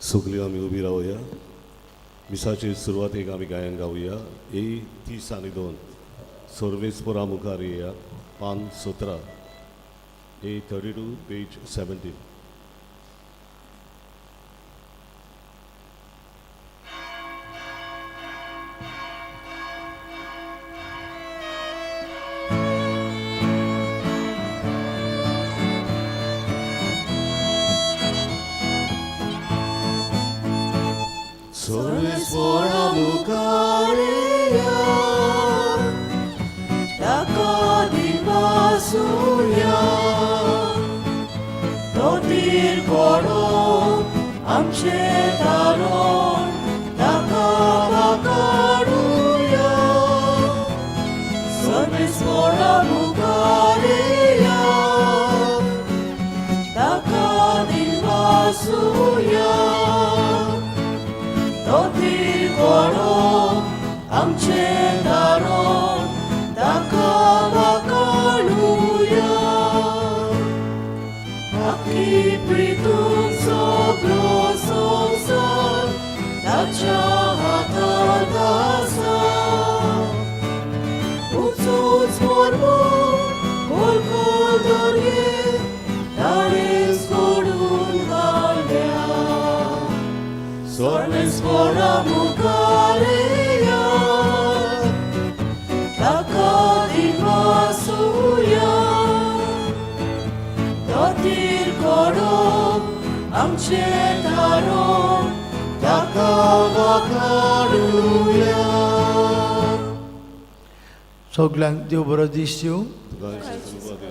सगळीं आमी उबी रावया. मिसाचे सुरवातेक आमी गायन गावया. ए 32, सर्वेस्परा मुखार येया, पान 17, ए 32, पेज 17. सर्वेस्परा मुखार येया, ताका दिवासुया, तो तीर पडो आमचे तारण, ताका वाकाडुया. सर्वेस्परा मुखार येया, ताका दिवासुया, तो तीर पडो आमचे तारण, ताका वाकाडुया. आखी प्रितून सगळो संवसार ताच्या हातांत आसा. उंचूच मोरमोर खोल दर्ये ताणें सोडून हाडल्या. सर्वेस्परा मुखार येया, ताका दिवासुया, तो तीर कोडो आमचे तारण, ताका वाकाडुया. सगल्यांक देव बरो दीस दिवं. तुका धन्यवाद.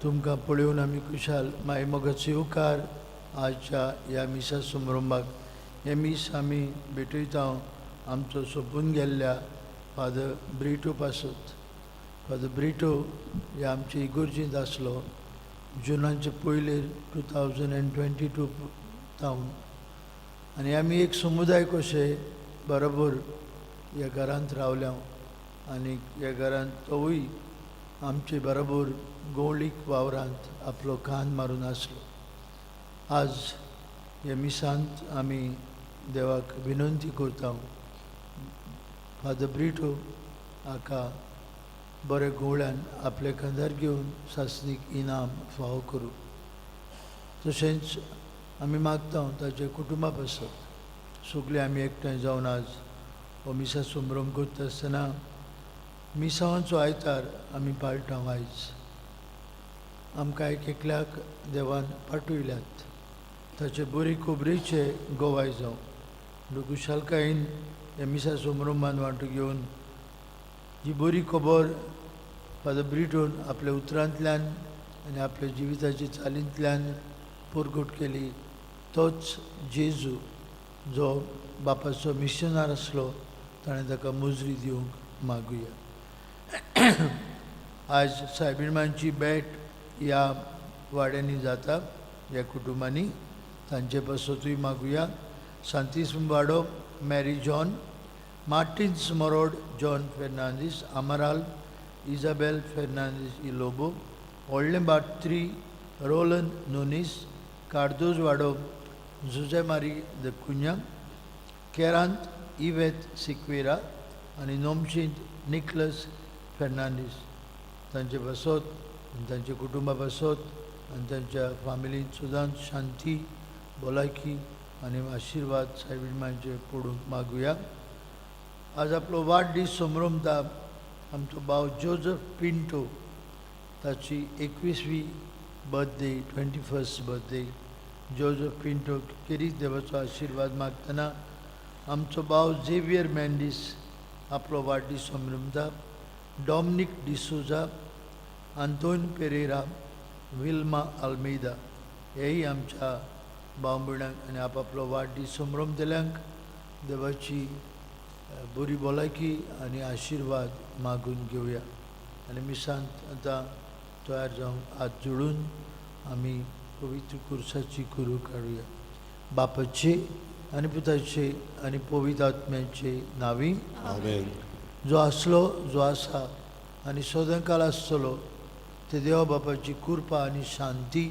तुमकां पळोवन आमी खुशाल. माय मोगाचो येवकार आजच्या ह्या मिसा समारंभाक. हें मीस आमी भेटयता आमचो सोंपून गेल्ल्या फादर ब्रिटो पासत. फादर ब्रिटो हे आमचे इगोर्जींत आसलो जुनाचे पयले 2022 थावन आनी आमी एक समुदाय कशे बरोबर ह्या घरांत रावल्या आनी ह्या घरांत तोवूय आमचे बरोबर गवळीक वावरांत आपलो कान मारून आसलो. आज ह्या मिसांत आमी देवाक विनंती करता, फादर ब्रिटो हाका बऱ्या गवळ्यान आपल्या खांदार घेवन सासणीक इनाम फावो करूं. तशेंच आमी मागता ताच्या कुटुंबा पासत. सगळे आमी एकठांय जावन आज हो मिसा संभ्रम करता आसतना मिसावांचो आयतार आमी पाळटा. आयज आमकां एक एकल्याक देवान पाठयल्यात ताचे बरी खबरेचे गोवाय जावं म्हणून खुशालकायेन ह्या मिसा संभ्रमान वांटो घेवन जी बरी खबर फादर ब्रिटोन आपल्या उतरांतल्यान आनी आपल्या जिविताच्या चालींतल्यान परगट केली, तोच जेजू जो बापाचो मिशनार आसलो, ताणें ताका मुजरी दिवंक मागुया. आज सायबिणमांची भेट ह्या वाड्यांनी जाता, ह्या कुटुंबांनी, तांचे पासतूय मागुया. सांतिस्म वाडो, मॅरी जॉन, मार्टिन्स मरोड, जॉन फेर्नांदीस अमराल, इजाबेल फेर्नांदीस इलोबो, व्हडलें बात्री, रोलन नुनीस, कार्दोज वाडो, जुजे मारी the Cunha, केरांत इवेत सिक्वेरा आनी नोमशींत निकलस फेर्नांदीस. तांचे पासत आनी तांच्या कुटुंबा पासत आनी तांच्या फामिलींत सुद्दां शांती, भलायकी आनी आशिर्वाद सायबीण पडूंक मागुया. आज आपलो वाडदीस संभ्रमता आमचो भाव जोजफ पिंटो, ताची 21वी birthday, 21st birthday. Joseph Pinto खेरीत देवाचो आशिर्वाद मागतना आमचो भाव झेवियर मेंडीस आपलो वाडदीस संभ्रमता, डॉमनीक डिसोजा, आंतोन पेरेरा, विल्मा आल्मेदा हेय आमच्या भाव भयणांक आनी आपआपलो वाडदीस संभ्रमतल्यांक देवाची बरी भलायकी आनी आशिर्वाद मागून घेवया. आनी मिसांत आतां तयार जावंक हात जोडून आमी पवित्र कुर्साची कुरू काडुया. बापाचे आनी पुताचे आनी पवित्र आत्म्याचे नांवी. आमेन. जो आसलो, जो आसा आनी सदांकाल आसतलो ते देवा बापाची कृपा आनी शांती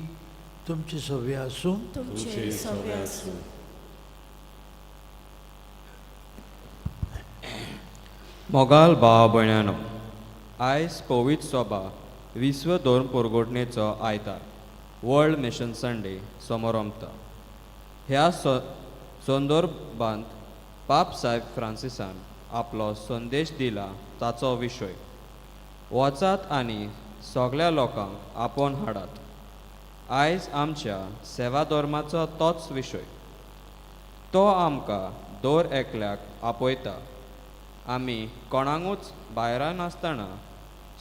तुमचे सगळे आसूं. तुमचे सगळे आसूं. मोगाल भाव भयणानो, आयज पवित्र सभा विश्व धर्म परगटणेचो आयतार वर्ल्ड मिशन संडे समारंभता. ह्या संदर्भांत पाप साहेब फ्रांसिसान आपलो संदेश दिला ताचो विशय वचात आनी सगळ्या लोकांक आपोवन हाडात. आयज आमच्या सेवा धर्माचो तोच विशय. तो आमकां दर एकल्याक आपयता, आमी कोणाकूच भायरां नासतना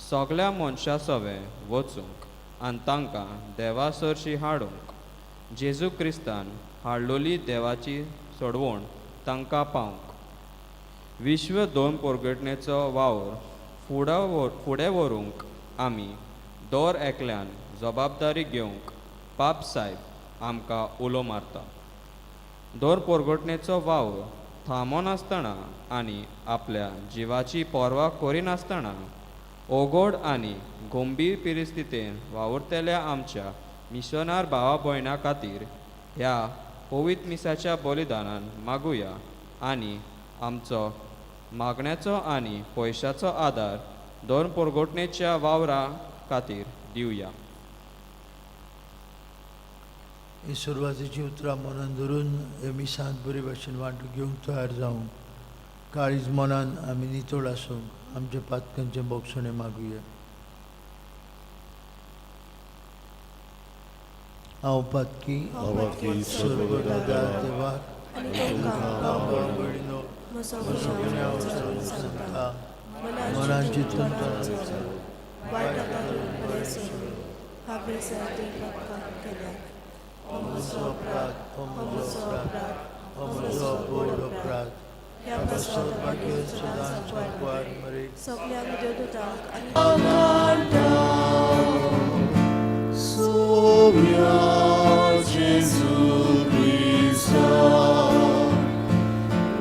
सगळ्या मनशां सवें वचूंक आनी तांकां देवा सरशी हाडूंक, जेजू क्रिस्तान हाडलोली देवाची सोडवण तांकां पावंक. विश्व दोन परगटणेचो वावर फुडें व्हरूंक आमी दर एकल्यान जबाबदारी घेवंक पाप सायब आमकां उलो मारता. दर परगटणेचो वावर थांबनासतना आनी आपल्या जिवाची पर्वा करिनासतना ओगोड आनी गंभीर परिस्थितीन वावुरतल्या आमच्या मिशनार भावा भयणां खातीर ह्या पवित्र मिसाच्या बलिदानान मागुया आनी आमचो मागण्याचो आनी पयशाचो आदार धर्म परगटणेच्या वावरा खातीर दिवया. ही सुरवातेची उतरां मनान धरून हे मिसांत बरे भाशेन वांटो घेवंक तयार जावंक काळीज मनान आमी नितळ आसूंक आमच्या पातकांचें बोगसणें मागुया. हांव पातकी हांव सर्वदार देवाक आनी तुमकां भाव भयणीनो म्हजो म्हजो गुन्यांव सांगता, मनान चिंतून वायट करून बरें सोडून हांवें जायते पापकां केल्यात. हो म्हजो अपराध, हो म्हजो अपराध, हो म्हजो व्हड अपराध. ह्या पासत भाग्य सदांच सांकवार मरे सगळ्यांक देवदूतांक आनी सोम्या जेजू क्रिस्ता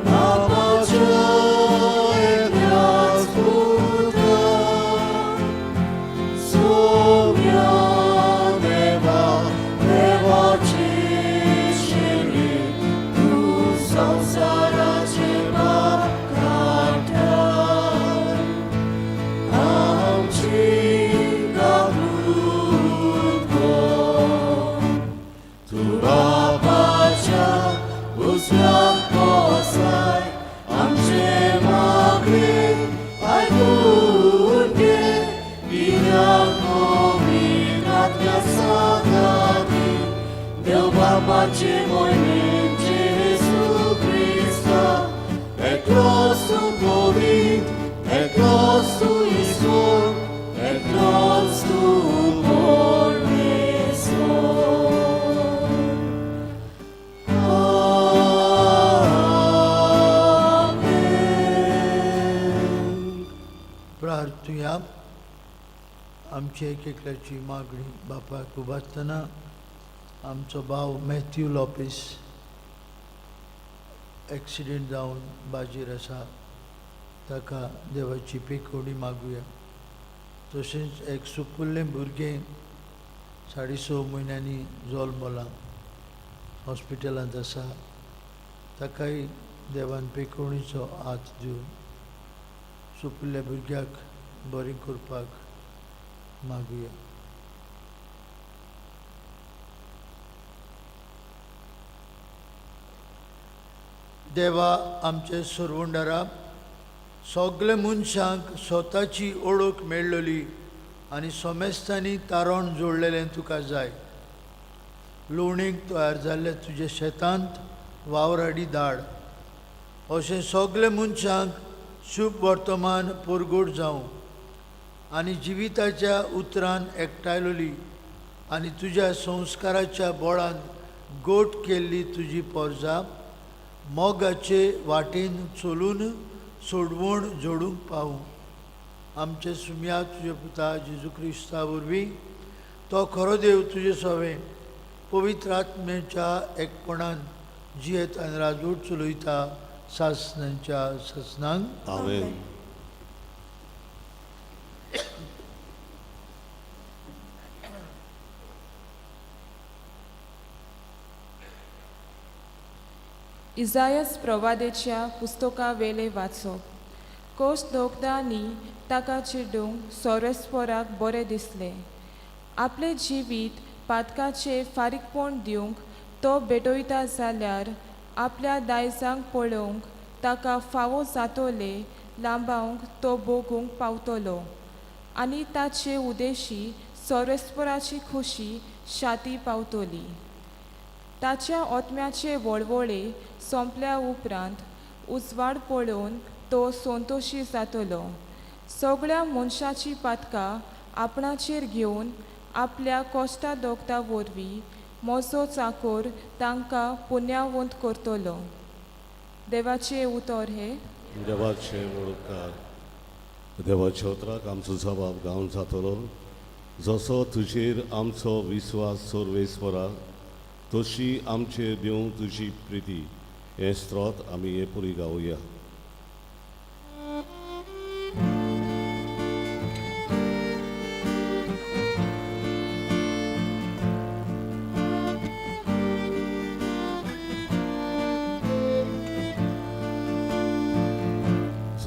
बापाच्या एकल्याच पुता, सोम्या देवा देवाचे शिरी तूं संवसाराचे पाप काडटा, आमची काकूत कर. तूं बापाच्या उजव्याक बसलाय, आमचे मागणे आयकून घे, कित्याक पवित्र आत्म्याचा खातीर, देव बापाचे मोहिमेन जेजू क्रिस्ता, एकलोच तूं पवित्र, एकलोच तूं ईश्वर, एकलोच तूं परमेश्वर. आमेन. प्रार्थुया. आमची एक एकल्याची मागणी बापाक उबारतना आमचो भाव मॅथ्यू लोपेस एक्सिडेंट जावन बाजीर आसा, ताका देवाची पेकोवणी मागुया. तशेंच एक सुपुल्लें भुरगें 6.5 म्हयन्यांनी जल्मलां, हॉस्पिटलांत आसा, ताकाय देवान पेकोवणीचो हात दिवन सुपुल्ल्या भुरग्याक बरें करपाक मागुया. देवा आमचे सुरवंडारा, सगळे मनशांक स्वताची ओळख मेळ्ळली आनी सोमेस्तांनी तारण जोडलेलें तुका जाय. लुवणीक तयार जाल्ले तुजे शेतांत वावराडी धाड, अशें सगळे मनशांक शुभ वर्तमान परगट जावं आनी जिविताच्या उतरान एकठांयलोली आनी तुज्या संस्काराच्या बळान गोट केल्ली तुजी पोरजा मोगाचे वाटेन चलून सोडवण जोडूंक पावूं. आमचे सुम्या तुजे पुता जेजू क्रिस्ता वरवीं, तो खरो देव तुजे सवें पवित्र आत्म्याच्या एकपणान जियेत आनी राजवट चलयता सासणांच्या सासणांक. आमेन. इजायस प्रवादेच्या पुस्तका वेले वाचो. कोश दोगदांनी ताका चिड्डूंक सोरेस्पोराक बरें दिसलें. आपलें जिवीत पातकाचें फारीकपण दिवंक तो भेटयता जाल्यार आपल्या दायजांक पळोवंक ताका फावो जातोले लांबावंक तो भोगूंक पावतलो आनी ताचे उदेशी सोरेस्पोराची खुशी शाती पावतली. ताच्या ओतम्याचे वळवळे सोंपल्या उपरांत उजवाड पळोवन तो संतोशी जातलो. सगळ्या मनशाची पातकां आपणाचेर घेवन आपल्या कोश्टा दोगता वरवीं म्हजो चाकोर तांकां पुण्यावंत करतलो. देवाचें उतर हें. देवाचे वळकार देवाच्या उतराक आमचो जबाब गावन जातलो. जसो तुजेर आमचो विस्वास सर्वेस्परा तशी आमचेर दिवं तुजी प्रिती हें स्त्रोत आमी हे पुरी गावया.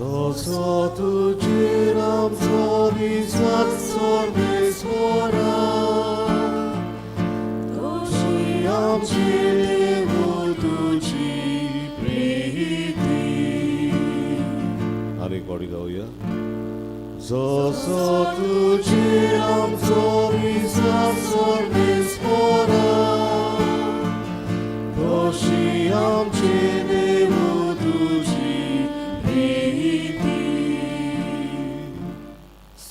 जसो तुजेर आमचो विस्वास सर्वेस्परा तशी आमचेर देवू तुजी प्रिती. आनी गोडी गावया. जसो तुजेर आमचो विस्वास सर्वेस्परा तशी आमचेर देवू तुजी प्रिती.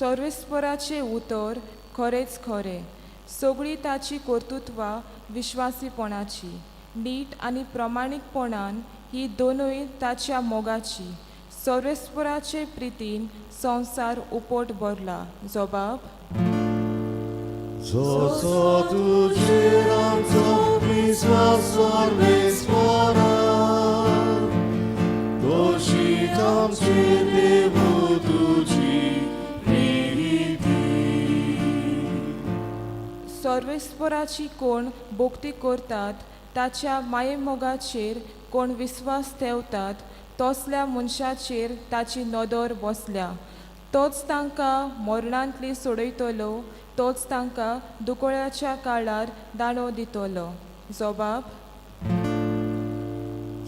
सर्वेस्पराचें उतर खरेंच खरें, सगळीं ताची कर्तृत्वां विश्वासीपणाची, नीट आनी प्रमाणीकपणान ही दोनूय ताच्या मोगाची. सर्वेस्पराचे प्रितीन संवसार उपट भरला. जबाब. जसो तुजेर आमचो विस्वास सर्वेस्परा तशीच आमचेर देवू तुजी प्रिती. सर्वेस्पराची कोण भक्ती करतात, ताच्या मायेमोगाचेर कोण विस्वास ठेवतात, तसल्या मनशाचेर ताची नदर बसल्या. तोच तांकां मरणांतली सोडयतलो, तोच तांकां दुकळाच्या काळार दाणो दितलो. जबाब.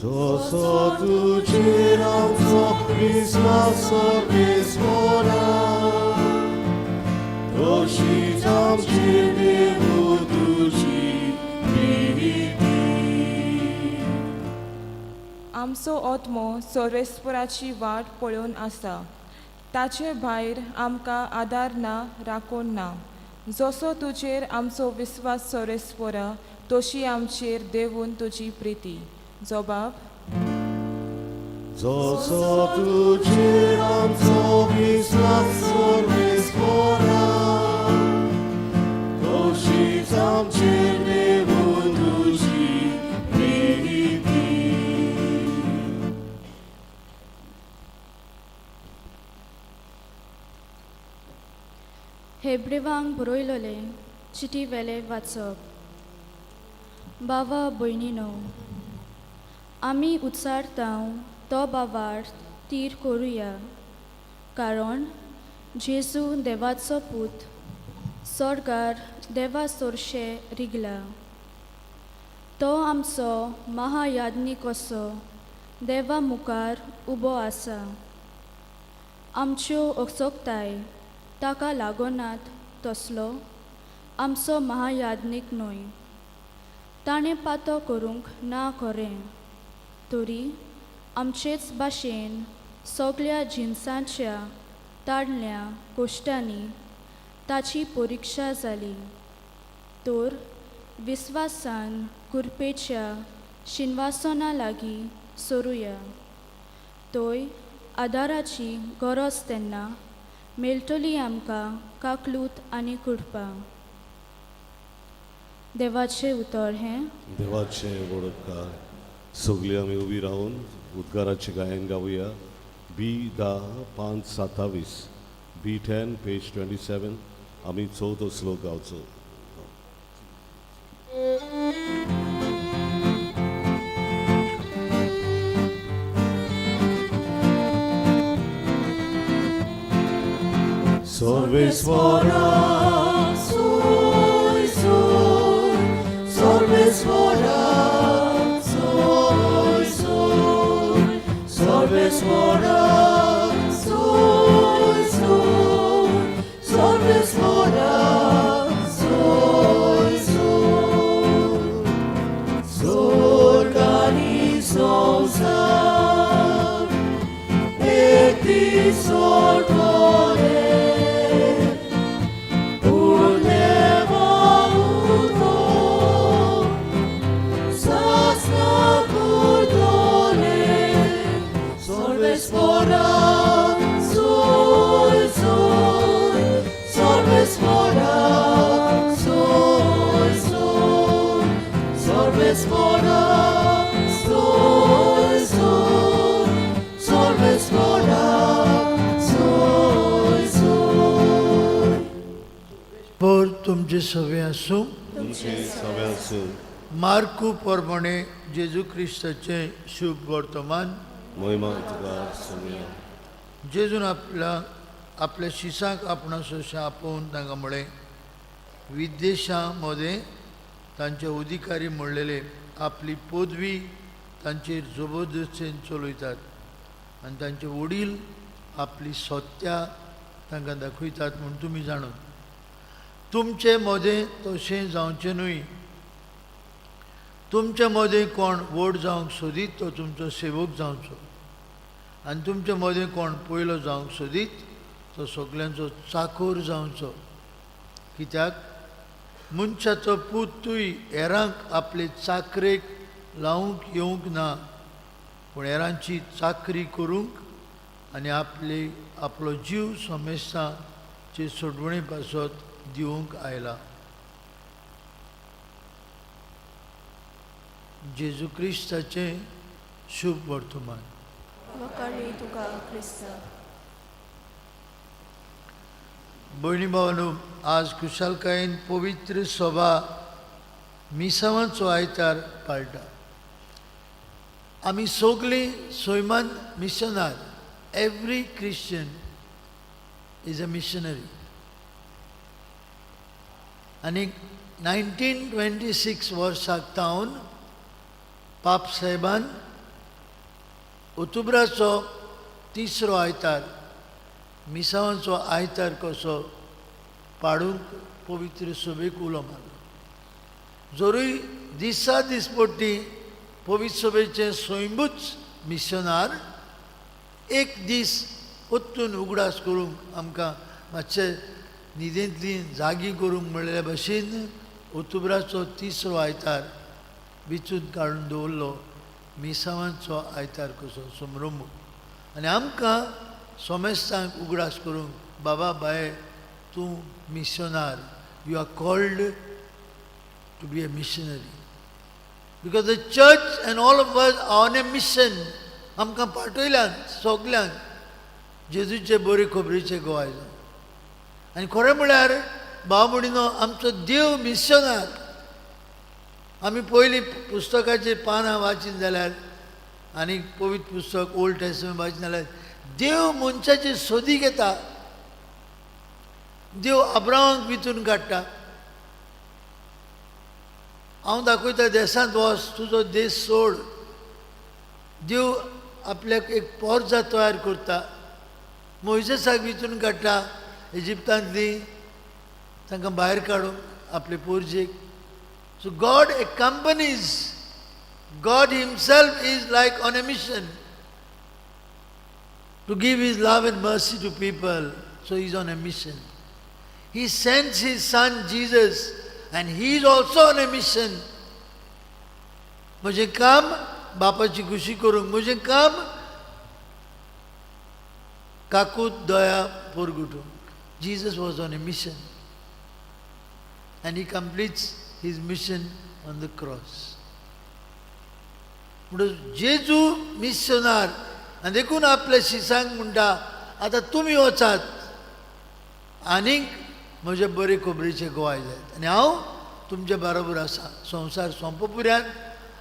जसो तुजेर आमचो विस्वास सर्वेस्परा तशीच आमचेर देवू तुजी प्रिती. आमचो आत्मो सर्वेस्पराची वाट पळोवन आसा. ताचे भायर आमकां आदार ना, राखण ना. जसो तुजेर आमचो विस्वास सर्वेस्परा तशी आमचेर देवून तुजी प्रिती. जबाब. जसो तुजेर आमचो विस्वास सर्वेस्परा तशीच आमचेर देवू तुजी प्रिती. हेब्रेवांक बरयलोले चिटी वेले वाचप. बाबा भयणीनो, आमी उच्चारतांव तो बाबार तीर करुया, कारण जेजू देवाचो पूत स्वर्गार देवा सोरशे रिगला. तो आमचो महायाज्ञीक कसो देवा मुखार उबो आसा. आमच्यो अचोकताय ताका लागोनात तसलो आमचो महायाज्ञीक न्हय. ताणें पातो करूंक ना खरें, तरी आमचेच भाशेन सगळ्या जिनसांच्या ताडल्या कोश्टांनी ताची परिक्षा जाली. तर विस्वासान कुरपेच्या शिनवासना लागीं सोरुया, थंय आदाराची गरज तेन्ना मेळटली आमकां काकलूत आनी कुडपा. देवाचें उतर हें. देवाचे वडपकार सगळीं आमी उबी रावन उद्गाराचें गायन गावया. बी 10 5 27, बी 10 पेज 27. आमी चवथो श्लोक गावचो. सर्वेस्वरा सोय सोय सर्वेस्वरा सोय सोय सर्वेस्वरा सोय सोय सर्वेस्वरा सोय सोय सोर्गानी संसार एक दीस सोडतले उरले बाबुतो सासना पुरतले सर्वेस्वरा सोय सोय सर्वेस्वरा सोय सोय सर्वेस्वरा सोय सोय सर्वेस्वरा सोय सोय पर तुमचे सवे आसूं. तुमचे सगळ्या आसूं. मार्कू प्रमाणे जेजू क्रिस्ताचें शुभ वर्तमान. महिमा तुका सोम्या. जेजून आपल्या आपल्या शिसांक आपणा सोशें आपोवन तांकां म्हळें, विदेशां मदें तांचे अधिकारी म्हणलेले आपली पदवी तांचेर जबरदस्तीन चलयतात आनी तांचे वडील आपली सत्या तांकां दाखयतात म्हूण तुमी जाणून. तुमचे मदें तशें जावचें न्हय. तुमचे मदें कोण व्हड जावंक सोदीत तो तुमचो सेवक जावचो आनी तुमचे मदें कोण पयलो जावंक सोदीत तो सगल्यांचो चाकोर जावचो. कित्याक मनशाचो पूत तूय हेरांक आपले चाकरेक लावंक येवंक ना, पूण हेरांची चाकरी करूंक आनी आपली आपलो जीव समेस्तांचे सोडवणे पासत दिवंक आयला. जेजू क्रिस्ताचें शुभ वर्तमान. वखाणी तुका क्रिस्ता. भयणी भावानो, आज खुशालकायेन पवित्र सभा मिसावांचो आयतार पाळटा. आमी सगलीं सैमान मिशनार. Every Christian is a missionary. आनी 1926 वर्साक तावन पाप साहेबान ओतुब्राचो तिसरो आयतार मिसावांचो आयतार कसो पाडूंक पवित्र सभेक उलो मारलो. जरूय दिसा दिसपट्टी पवित्र सभेचें स्वयंबूच मिशनार एक दीस वचून उगडास करूंक आमकां मातशें न्हिदेंतली जागी करूंक म्हणलेल्या भशेन ओतुब्राचो तिसरो आयतार विचून काडून दवरलो मिसावांचो आयतार कसो समरंभ. आनी आमकां सोमेस्तांक उगडास करूंक, बाबा बाये तूं मिशनार, you are called to be a missionary because the church and all of us are on a mission. आमकां पाठयल्यान सगल्यांक जेजूचे बरे खबरेचे गोवाय जावन. आनी खरें म्हळ्यार भाव भयणीनो, आमचो देव मिशनार. आमी पयलीं पुस्तकाचेर पानां वाचीत जाल्यार आनी पवित्र पुस्तक ओल्ड टेस्टमेंट वाचीत जाल्यार देव मनशाची सोदी घेता. देव अब्रामाक विचून काडटा, हांव दाखयता देसांत वच, तुजो देश सोड. देव आपल्याक एक पोर्जा तयार करता. मोयजेसाक विचून काडटा इजिप्तांतली तांकां भायर काडूंक आपले पोरजेक. So God accompanies, God himself is like on a mission to give his love and mercy to people. So he is on a mission. He sends his son Jesus and he is also on a mission. म्हजें काम बापाची खुशी करूंक, म्हजें काम काकूत दया पोरगुटूंक. Jesus was on a mission and he completes his mission on the cross. म्हणून जेजू मिशनार आनी देखून आपल्या शिसांक म्हणटा, आतां तुमी वचात आनीक म्हजे बरे खबरेचे गोवाय जायत आनी हांव तुमचे बरोबर आसा, संवसार सोंपो पुऱ्यान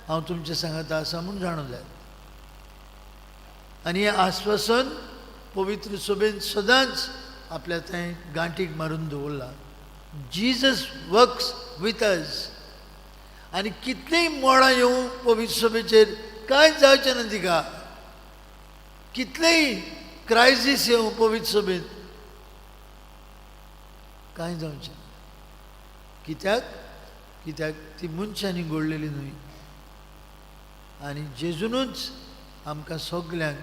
हांव तुमचे सांगाता आसा म्हूण जाणून जाय. आनी हें आस्वासन पवित्र सभेन सदांच आपल्या थंय गांठीक मारून दवरला. Jesus works with us. आनी कितलींय मोडां येवं पवित्र सभेचेर, कांय जावचें ना तिका. कितलेंय क्रायसीस येवं पवित्र सभेंत, कांय जावचें ना. कित्याक? कित्याक ती मनशांनी घडलेली न्हय, आनी जेजूनच आमकां सगल्यांक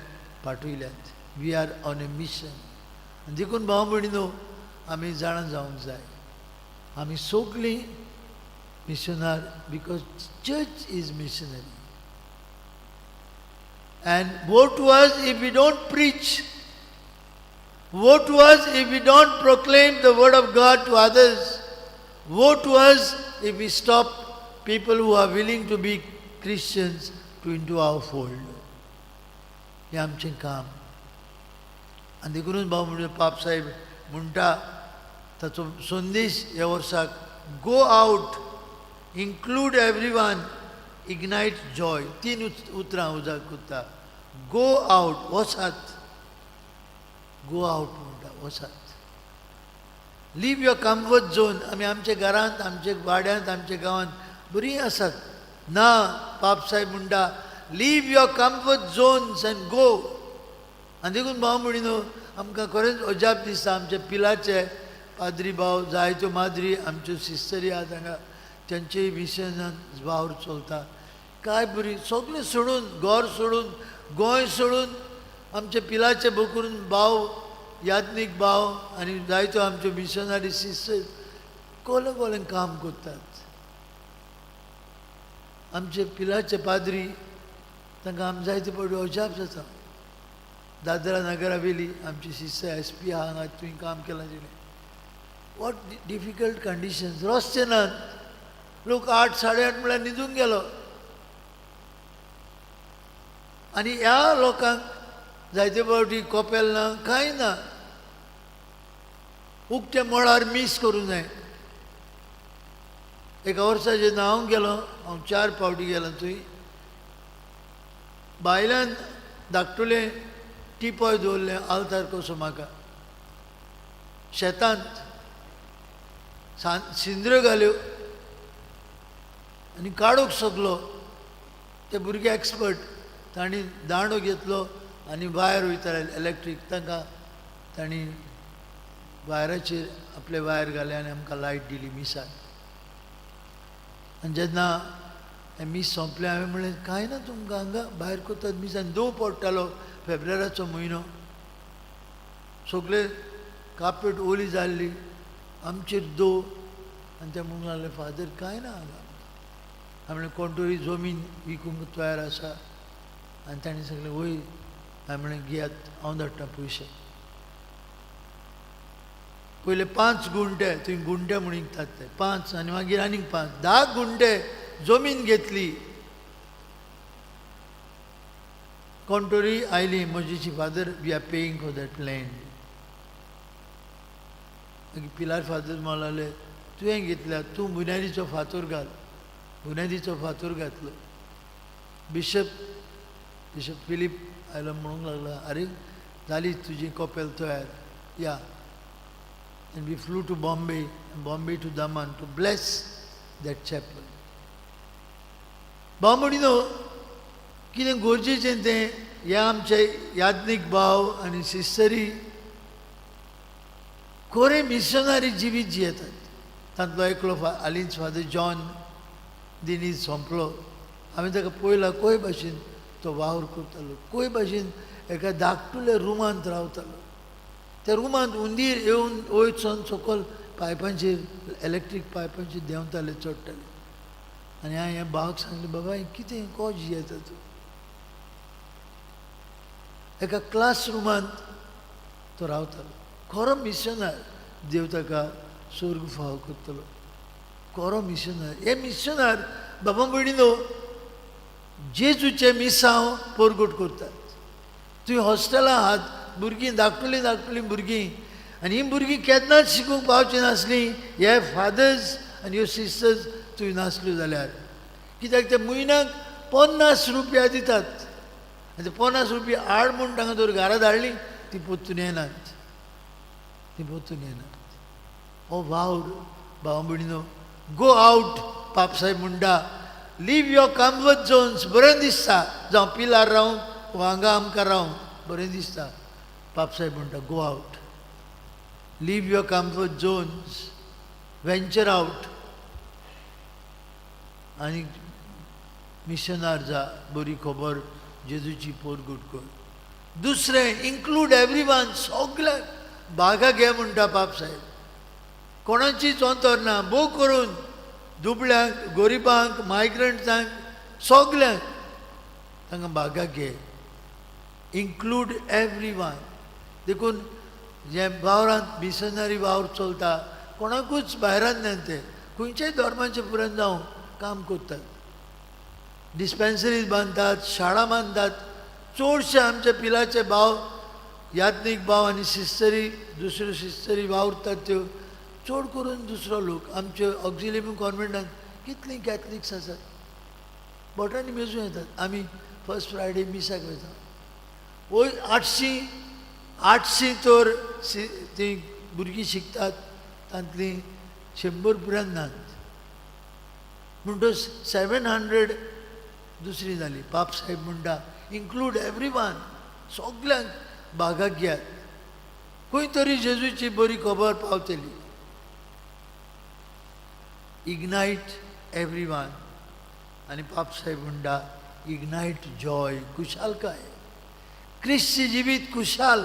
पाठयल्यात. We are on a mission. आनी देखून भाव भयणी न्हू, आमी जाणा जावंक जाय, आमी सगळीं मिशनार, because church is missionary. And woe to us if we don't preach. Woe to us if we don't proclaim the word of God to others. Woe to us if we stop people who are willing to be Christians to into our fold. हें आमचें काम. आनी देखूनच भाव म्हणजे पाप साहेब म्हणटा, ताचो संदेश ह्या वर्साक, go out, include everyone, ignite joy. तीन उतरां उजाग करता. गो आवट, वचात. गो आवट म्हणटा, वचात. Leave your comfort zone. आमी आमच्या घरांत, आमच्या वाड्यांत, आमच्या गांवांत बरीं आसात. ना, पाप साहेब म्हणटा, leave your comfort zones and go. आनी देखून भाव भयणी न्हू, आमकां खरेंच अजाप दिसता. आमच्या पिलाचे पाद्री भाव, जायत्यो माद्री, आमच्यो सिस्टरी आहात हांगा, तेंचेय मिशनान वावर चलता. काय बरी, सगळें सोडून, घर सोडून, गोंय सोडून, आमच्या पिलाचे बोकरून भाव, याज्ञीक भाव आनी जायत्यो आमच्यो मिशनरी सिस्टर कोले कोले काम करतात. आमचे पिलाचे पाद्री, तांकां आमी जायते फावटी अजाप जाता. दादरा नगरा वेली आमची सिस्टर एस पी आहा हांगा, थंय काम केलां तिणें. What difficult conditions. रस्ते नात, लोक 8 8:30 म्हळ्यार न्हिदूंक गेलो. आनी ह्या लोकांक जायते फावटी कोपेल ना, कांय ना, उक्त्या मळार मीस करूंक जाय. एका वर्सा जेन्ना हांव गेलो, हांव 4 फावटी गेलो थंय, भायल्यान धाकटुलें टिपॉय दवरलें आल्तार कसो म्हाका. शेतांत सिंद्रो घाल्यो आनी काडूंक सगलो. ते भुरगे एक्सपर्ट, तांणी दांडो घेतलो आनी वायर वयताले इलेक्ट्रीक, तांकां तांणी वायराचेर आपले वायर घाले आनी आमकां लायट दिली मिसाक. आनी जेन्ना हें मीस सोंपलें, हांवें म्हणलें, कांय ना तुमकां हांगा भायर करतात मीस. आनी दंव पडटालो, फेब्रेराचो म्हयनो, सगळे कापेट ओली जाल्ली, आमचेर दंव. आनी ते म्हणूंक लागले, फादर कांय ना हांगा. हांवें म्हणलें, कोण तरी जमीन विकूंक तयार आसा? आनी तांणी सांगलें, वय. हांवें म्हणलें, घेयात, हांव धाडटा पयशे. पयले 5 गुंठे, थंय गुंठे म्हूण विकतात ते, 5 आनी मागीर आनीक 5, 10 गुंठे जमीन घेतली. कोण तरी आयली म्हजीची, father we are paying for that land. मागीर पिलार फादर म्हणूंक लागले, तुवें घेतल्या, तूं बुन्यादीचो फातोर घाल. बुन्यादीचो फातोर घातलो. बिशप फिलीप आयलो, म्हणूंक लागलो, आरे जाली तुजी कोपेल तयार, या. And we flew to Bombay, and Bombay to Daman to bless that chapel. भाव म्हणिनो, कितें गरजेचें तें ह्या आमचे याज्ञीक भाव आनी सिस्टरी खरें मिशनरी जिवीत जियेतात. तांतलो एकलो आलिन्स फादर जॉन दिनीज सोंपलो. हांवें ताका पळयला, खंय भाशेन तो वावर करतालो, खंय भाशेन एका धाकटुल्या रुमांत रावतालो. त्या रुमांत उंदीर येवन वयचोन सकयल पायपांचेर, इलेक्ट्रीक पायपांचेर देंवताले, चडटाले. आनी हांवें ह्या भावाक सांगलें, बाबा हें कितें को जियेता तूं? एका क्लास रुमांत तो रावतालो. खरो मिशनर, देव ताका स्वर्ग फावो करतलो. खरो मिशनर. हे मिशनर बाबा भयणीनो जेजूचें मिसांव परगट करतात. तुवें हॉस्टेलां आहात, भुरगीं धाकटुलीं धाकटुलीं भुरगीं, आनी हीं भुरगीं केन्नाच शिकूंक पावचीं नासलीं हे फादर्स आनी ह्यो सिस्टर्स तुवें नासल्यो जाल्यार. कित्याक ते म्हयन्याक 50 रुपया दितात आनी ते 50 रुपया हाड म्हूण तांकां जर घरा धाडली ती परतून येनात. ती परतून येनात. हो वावर भाव भयणीनो, गो आवट. पापसाहेब म्हणटा, लीव your comfort Jones. बरें दिसता जावं पिलार रावूं वा हांगा आमकां रावूं, बरें दिसता. पापसाहेब म्हणटा, go out, leave your comfort zones, venture out आनी मिशनार जा, बरी खबर जेजूची पोरगुट कर. दुसरें, इन्क्लूड एवरी वन. सगळ्यांक बागा घे म्हणटा पापसाहेब. कोणाचीच अंतर ना, भोव करून दुबळ्यांक, गरिबांक, मायग्रंट्सांक, सगल्यांक तांकां बागा घे. Include every one. देखून जे वावरांत मिशनरी वावर चलता, कोणाकूच भायरान न्हय, ते खंयच्याय धर्माचे पुराय जावं काम करतात. डिस्पेन्सरीज बांदतात, शाळा बांदतात. चडशे आमचे पिलाचे भाव, याज्ञीक भाव आनी सिस्टरी, दुसऱ्यो सिस्टरी वावुरतात त्यो चड करून दुसरो लोक. आमचे ऑक्झिलियम कॉन्वेंटान कितलीं कॅथलिक्स आसात, बोटांनी मेजूं येतात. आमी फर्स्ट फ्रायडे मिसाक वयता. वय 800 तर ती भुरगीं शिकतात, तांतलीं 100 पुराय नात. म्हणटच 700 दुसरी जाली. पाप साहेब म्हणटा, इन्क्लूड एवरी वन, सगल्यांक भागाक घेयात, खंय तरी जेजूची बरी खबर पावतली. इग्नायट एवरी वन. आनी पाप साहेब म्हणटा, इग्नायट जॉय, खुशालकाय. क्रिस्ती जिवीत खुशाल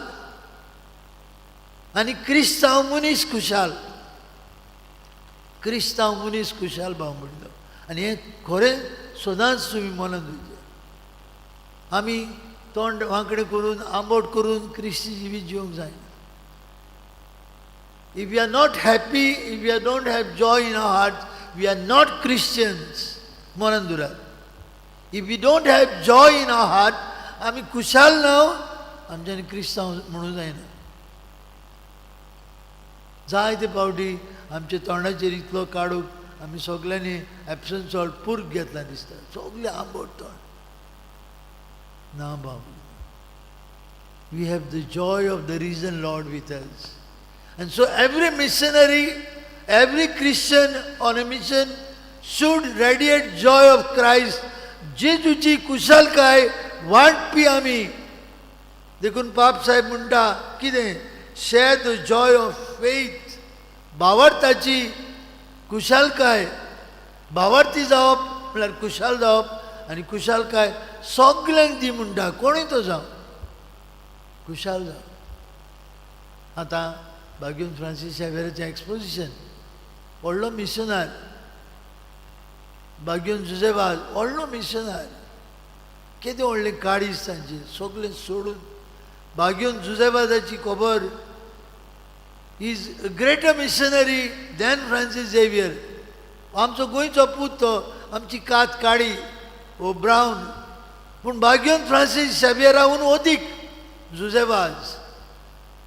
आनी क्रिस्तांव मनीस खुशाल. क्रिस्तांव मनीस खुशाल भाव म्हणटा. आनी हें खरें सदांच तुमी मनांत दवरचें. आमी तोंड वांकडें करून, आंबट करून क्रिस्ती जिवीत जिवंक जायना. If we are not happy, if we don't have joy in our heart, we are not Christians. मनान दवरात. If we don't have joy in our heart, आमी खुशाल ना, आमच्यांनी क्रिस्तांव म्हणूं जायना. जायते फावटी आमच्या तोंडाचेर इतलो काडूंक आमी सगल्यांनी एप्सन सॉल्ट पुर्क घेतला दिसता, सगळे आंबट तोंड. ना बाबू, we have the joy of the risen Lord with us. And so every missionary, every Christian on a mission should radiate joy of Christ. जेजूची कुशलकाय वांटपी आमी. देखून पाप साहेब म्हणटा कितें? Share the joy of faith. भावार्थाची कुशालकाय, भावार्थी जावप म्हळ्यार खुशाल जावप आनी खुशालकाय सगल्यांक दी म्हणटा. कोणूय तो जावं, खुशाल जाव. आतां बागेवन फ्रांसीस शावेराचें एक्सपोजिशन, व्हडलो मिशनार बागेवन जुजेवाज, व्हडलो मिशनार, केदें व्हडलें काळीज तांचें, सगळें सोडून. बागेवन जुजेवाजाची खबर is a greater missionary than Francis Xavier. आमचो गोंयचो पूत तो, आमची कात काळी ओ ब्रावन, पूण बागेवन फ्रांसीस शेवियराहून अदीक जुजेवाज.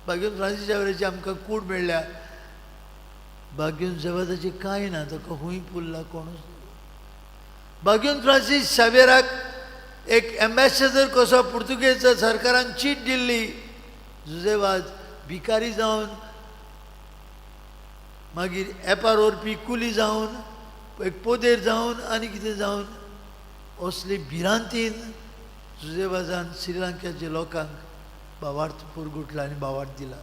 बागेवन फ्रांसीस शेवियराची आमकां कूड मेळ्ळ्या, बागेवन जुजेवाजाची कांय ना. ताका खूंय पुरला कोणूच. बागेवन फ्रांसीस शेवियराक एक एम्बेसेडर कसो पुर्तुगेज सरकारान चीट दिल्ली. जुजेवाज भिकारी जावन, मागीर एपार व्हरपी कुली जावन, एक पोदेर जावन आनी कितें जावन, असली भिरांतीन जुजेवाजान श्रीलंकेच्या लोकांक भावार्थ पुरगुटला आनी भावार्थ दिला.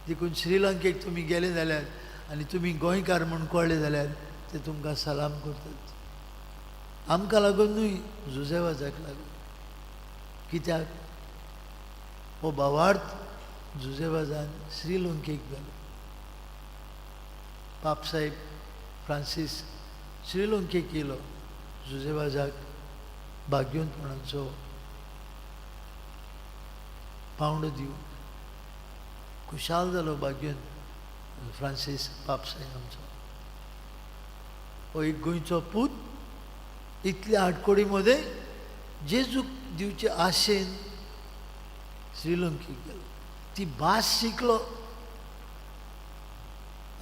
देखून श्रीलंकेक तुमी गेले जाल्यार आनी तुमी गोंयकार म्हूण कळ्ळे जाल्यार ते तुमकां सलाम करतात. आमकां लागून न्हय, जुजेवाजाक लागून. कित्याक हो भावार्थ जुजेवाजान श्रीलंकेक गेलो. पापसाहेब फ्रांसीस श्रीलंकेक येयलो जुजेवाजाक भाग्यवंतपणाचो पावंडो दिवंक. खुशाल जालो भाग्यवंत फ्रांसीस पापसाहेब आमचो. हो एक गोंयचो पूत इतल्या आडकोडी मदें जेजूक दिवचे आशेन श्रीलंकेक गेलो, ती भास शिकलो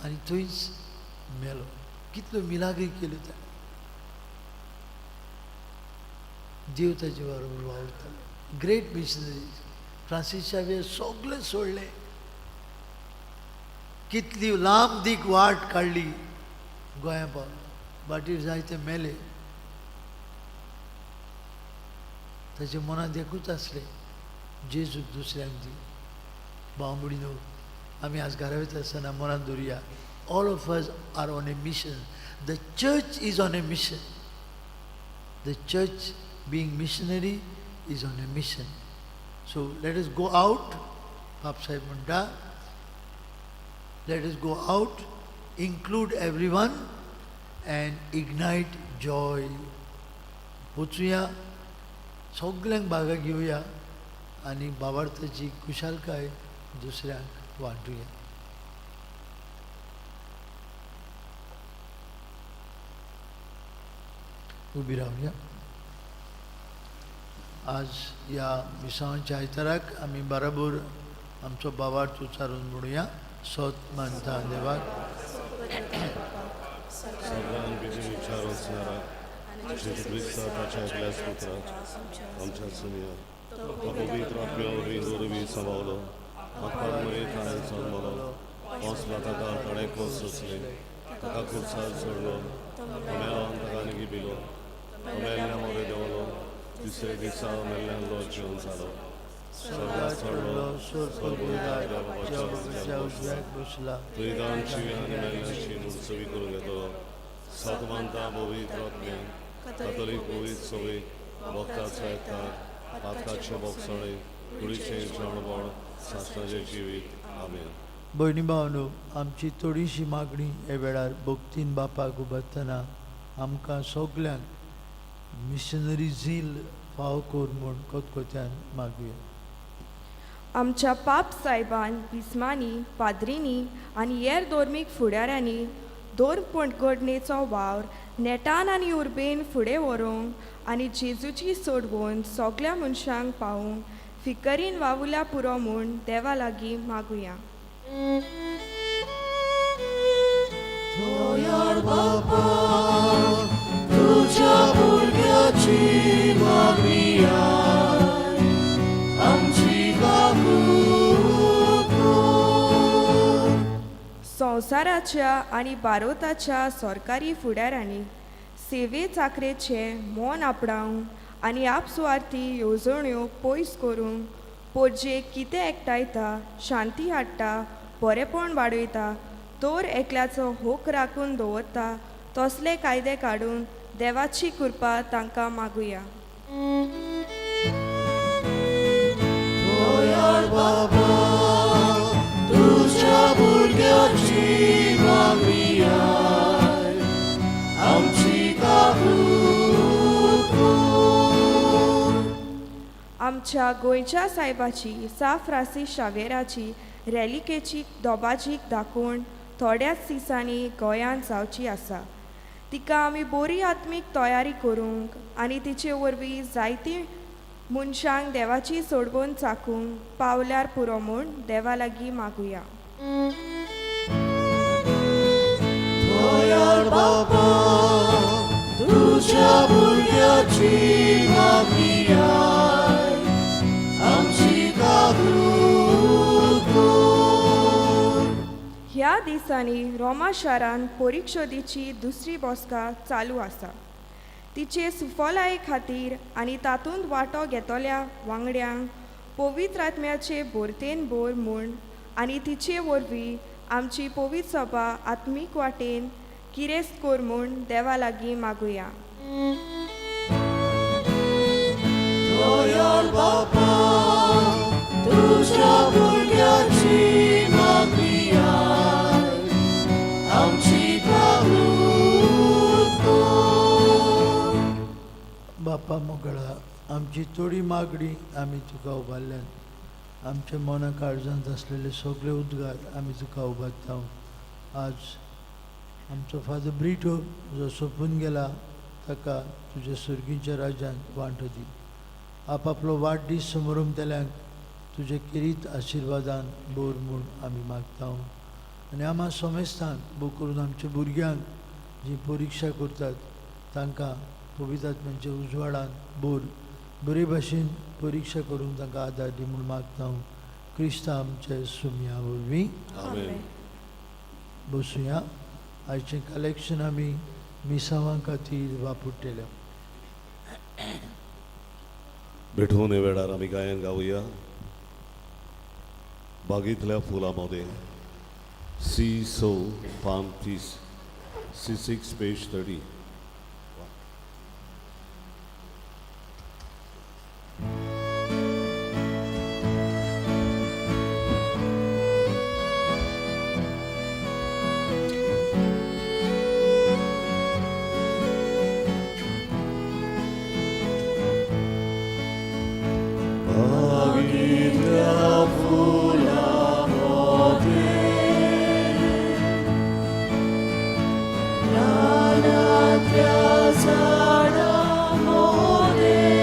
आनी थंयच मेलो. कितल्यो मिलाग्री केल्यो ताणें. देव ताचे बरोबर वावुरतालो. ग्रेट मिशनरी फ्रांसीस शावियर सगळें सोडलें. कितली लांब दीक वाट काडली गोंया पावलो. वाटेर जायते मेले. ताच्या मनांत एकूच आसलें, जेजूक दुसऱ्यांक दी. भाव भयणीनो, आमी आज घरा वयता आसतना मनांत दवरुया, all of us are on a mission. The church is on a mission. The church being missionary is on a mission. So let us go out. पाप साहेब म्हणटा, let us go out, include everyone and ignite joy. वचुया, सगल्यांक भागा घेवया आनी बाबार्थाची खुशालकाय दुसऱ्यांक वांटुया. उबी रावया. आज ह्या मिसांवाच्या आयताराक आमी बाराबोर आमचो बाबार्थ उच्चारून म्हणुया, सोत मानता देवाक. सगळ्यांक बेगीन विचार वचणारा जेजू क्रिस्ता ताच्या एकल्याच पुत्राक आमच्या सुमया तो पवित्र आत्म्या वरवीं वरवीं सभावलो, आत्मा मरे ठाणे जल्मलो, पोसला, ताका थोडे खोस सोंसले, ताका खुर्सार सोडलो, मेलोन ताका निगिबिलो, तो मेल्ल्या मोरे देंवलो, तिसरे दिसा मेल्ल्यान लो जेवन जालो, स्वर्गात चडलो, स्वर्गुदाच्या उजव्याक बसला. दुयेंतांची आनी मेल्ल्यांची मुळसवी करूंक येतलो. सत मानता पवित्र आत्म्याक, कातोलीक पवित्र सभेक, भक्ताचो एकठार, पातकाचे बोगसणे, कुडीचें जेवणबण, सासणाचें जिवीत. आमेन. भयणी भावनो, आमची थोडीशी मागणी हे वेळार भक्तीन बापाक उबारतना आमकां सगल्यांक मिशनरी झील फावो कर म्हूण कोतकोत्यान मागुया. आमच्या पाप सायबान, बिस्मांनी, पाद्रींनी आनी हेर धर्मीक फुडाऱ्यांनी धर्म पणगडणेचो वावर नेटान आनी उर्बेन फुडें व्हरूंक आनी जेजूची सोडवण सगल्या मनशांक पावूंक फिकरीन वावुल्या पुरो म्हूण देवा लागीं मागुया. दयाळ बापा, तुझ्या भुरग्याची मागणी आय, आमची काकूत कर. संवसाराच्या आनी भारताच्या सरकारी फुडाऱ्यांनी सेवे चाकरेचें मन आपणावंक आनी आपसुवार्थी येवजण्यो पयस करूंक पोरजेक कितें एकठांयता, शांती हाडटा, बरेपण वाडयता, तर एकल्याचो होक राखून दवरता तसले कायदे काडून देवाची कृपा तांकां मागुया. दयाळ बाबा, तुझ्या भुरग्याची मागणी आय, आमची काकूत कर. आमच्या गोंयच्या सायबाची, सा फ्रांसीस शावेराची रेलिकेची दोबाजीक दाखोवन थोड्याच दिसांनी गोंयांत जावची आसा. तिका आमी बरी आत्मीक तयारी करूंक आनी तिचे वरवीं जायतीं मनशांक देवाची सोडवण चाकूंक पावल्यार पुरो म्हूण देवा लागीं मागुया. दयाळ बाबा, तुझ्या भुरग्याची मागणी आय, आमची काकूत कर. ह्या दिसांनी रोमा शारांत परिक्षदेची दुसरी बसका चालू आसा. तिचे सुफलाये खातीर आनी तातूंत वांटो घेतल्या वांगड्यांक पवित्र आत्म्याचे भरतेन भर म्हूण आनी तिचे वरवीं आमची पवित्र सभा आत्मीक वाटेन गिरेस्त कर म्हूण देवा लागीं मागुया. दयाळ बाबा, तुझ्या भुरग्याची मागणी आय, आमची काकूत कर. बापा मोगळा, आमची थोडी मागणी आमी तुका उबारल्यान. आमच्या मना काळजांत आसलेले सगळे उद्गार आमी तुका उबारता. आज आमचो फादर ब्रिटो जो सोंपून गेला, ताका तुज्या सुर्गीच्या राज्यांत वांटो दी. आपापलो वाडदीस समरमतल्यांक तुजे किरीत आशिर्वादान बोर म्हूण आमी मागता. आनी आमा समेस्तांक, भोव करून आमच्या भुरग्यांक जी परिक्षा करतात, तांकां पवित्र आत्म्याच्या उजवाडान बोर, बरे भाशेन परिक्षा करूंक तांकां आदार दी म्हूण मागता, क्रिस्ता आमचे सुमया वरवीं. आमेन. बसुया. आयचें कलेक्शन आमी मिसांवां खातीर वापरतले. भेटवणे वेळार आमी गायन गावया बागेंतल्या फुलां मदें सी स पान 30, C6 page 30. रानांतल्या झाडां मोदें,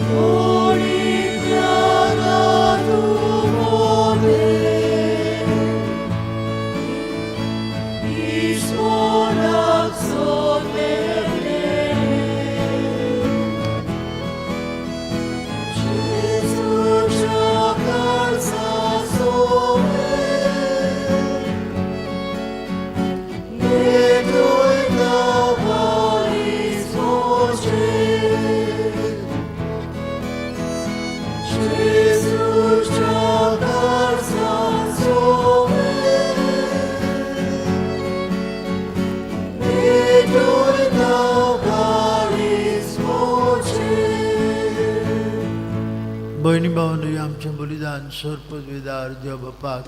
होळींतल्या गादू मोदें, ईश्वराक सोदलें. जेजूच्या काळजा सोबें, भयणी भावनो, आमचें बलिदान सर्पवेदार देव बापाक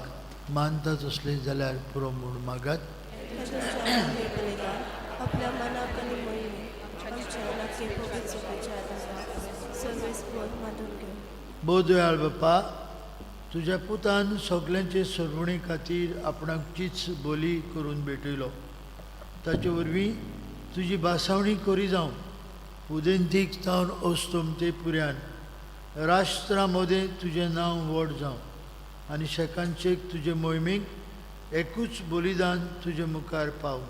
मानता तसलें जाल्यार पुरो म्हूण मागात. आपल्या मनाक आनी मोहिमेक आमच्या लागीं पवित्र सभेच्या आदारान सर्वेस्पर मानून घेवं. बोधयाळ बापा, तुज्या पुतान सगल्यांचे सरवणी खातीर आपणाक चीच बोली करून भेटयलो. ताचे वरवीं तुजी भासावणी करी जावं उदेंतीक जावन अस्तमते पुऱ्यान राष्ट्रा मदें तुजें नांव व्हड जावं आनी शेकांचेक तुजे मोहिमेक एकूच बलिदान तुजे मुखार पावूं.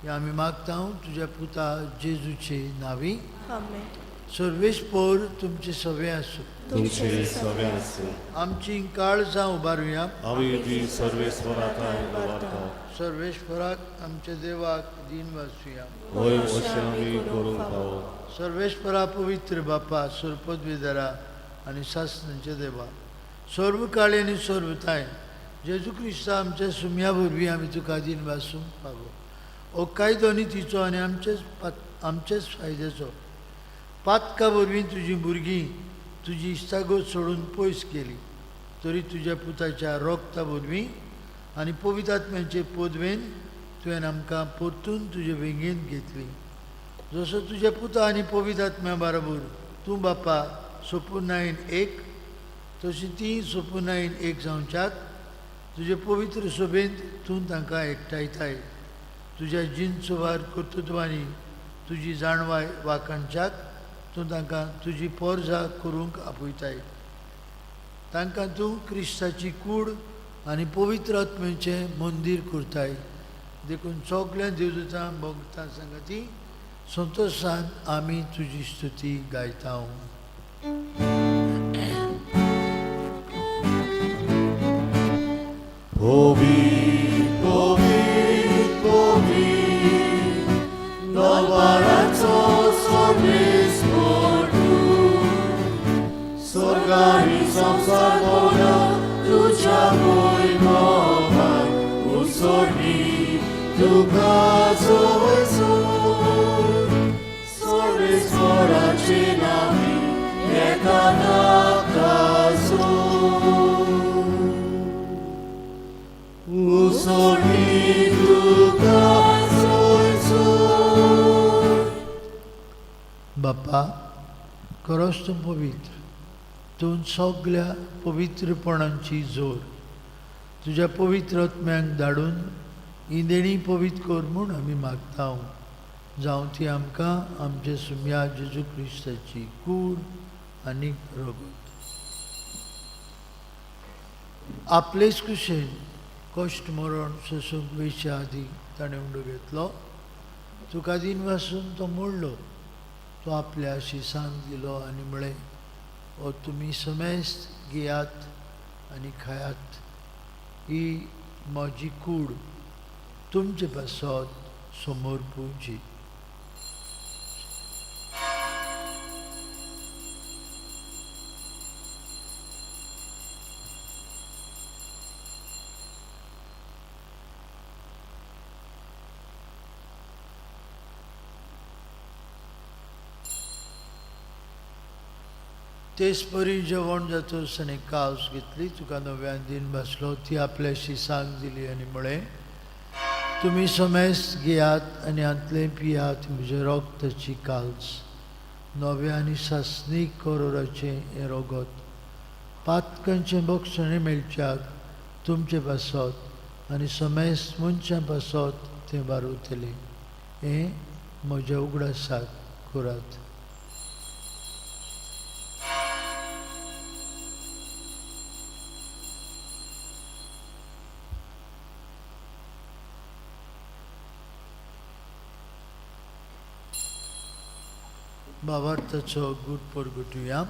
हें आमी मागता तुज्या पुता जेजूचे नांवी. आमेन. सर्वेस्पोर तुमचे सवे आसूं. तुमचे सगळे आसूं. आमची काळजां उबारुया. आमी ती सर्वेस्वराक उबारता. सर्वेश्वराक आमच्या देवाक दीन वाचुया. होय, अशें आमी करूंक फावो. सर्वेश्वरा, पवित्र बापा, सर्पद्वेदरा आनी सासणाच्या देवा, सर्व काळी आनी सर्वताय जेजू क्रिस्ता आमच्या सुम्या वरवीं आमी तुका दीन वासूंक फावो. हो कायदो आनी तिचो आनी आमचेच फायद्याचो. पातका वरवीं तुजी भुरगीं तुजी इश्टागत सोडून पयस गेली तरी तुज्या पुताच्या रोगता वरवीं आनी पवित्र आत्म्याचे पदवेन तुवें आमकां परतून तुजे वेंगेंत घेतली. जसो तुज्या पुता आनी पवित्र आत्म्या बरोबर तूं बापा सोपुनायन एक, तशी ती सोपुनायन एक जावच्याक तुजे पवित्र सोबेंत तूं तांकां एकठांयताय. तुज्या जिनसुवार कर्तृत्वांनी तुजी जाणवाय वाखाणच्याक तूं तांकां तुजी पोरजा करूंक आपयताय. तांकां तूं क्रिस्ताची कूड आनी पवित्र आत्म्याचें मंदीर करताय. देखून सगल्या देवदूतां भक्तां सांगाती संतोशान आमी तुजी स्तुती गायता. नवराचो सर्वेस्पर तूं, स्वर्गारी संवसार भोवला तुज्या वैभवान उसरली तुका जोयसून. सर्वेस्पराचे नांवी येता नाकासून. उसरली तुका जोयसून. बापा, खरोच तूं पवित्र, तूं सगल्या पवित्रपणांची जोर. तुज्या पवित्र आत्म्यांक धाडून ही देणी पवित्र कर म्हूण आमी मागता. जावं ती आमकां आमचे सुम्या जेजू क्रिस्ताची कूड आनी रगत. आपलेच कुशेन कश्ट मरण सोसूंक वयच्या आदीं ताणें उंडो घेतलो. तुका दीन वासून तो मोडलो. तो आपल्या शिसांक दिलो आनी म्हळें, हो तुमी समेस्त घेयात आनी खायात. ही म्हजी कूड तुमचे पासत समोर पुवची. तेच परी जेवण जातच आनी कावस घेतली, तुका नव्यान दिन बसलो, ती आपल्या शिसांक दिली आनी म्हळें, तुमी समेस्त घेयात आनी हांतलें पियात, म्हजें रक्ताची काल्स, नव्या आनी सासणीक करोराचें हें रगत, पातकांचें बक्षणें मेळच्याक तुमचे पासत आनी समेस्त मनशां पासत तें बारवतलें. हें म्हज्या उगडासाक करात. भावार्थाचो गूट परगटुया.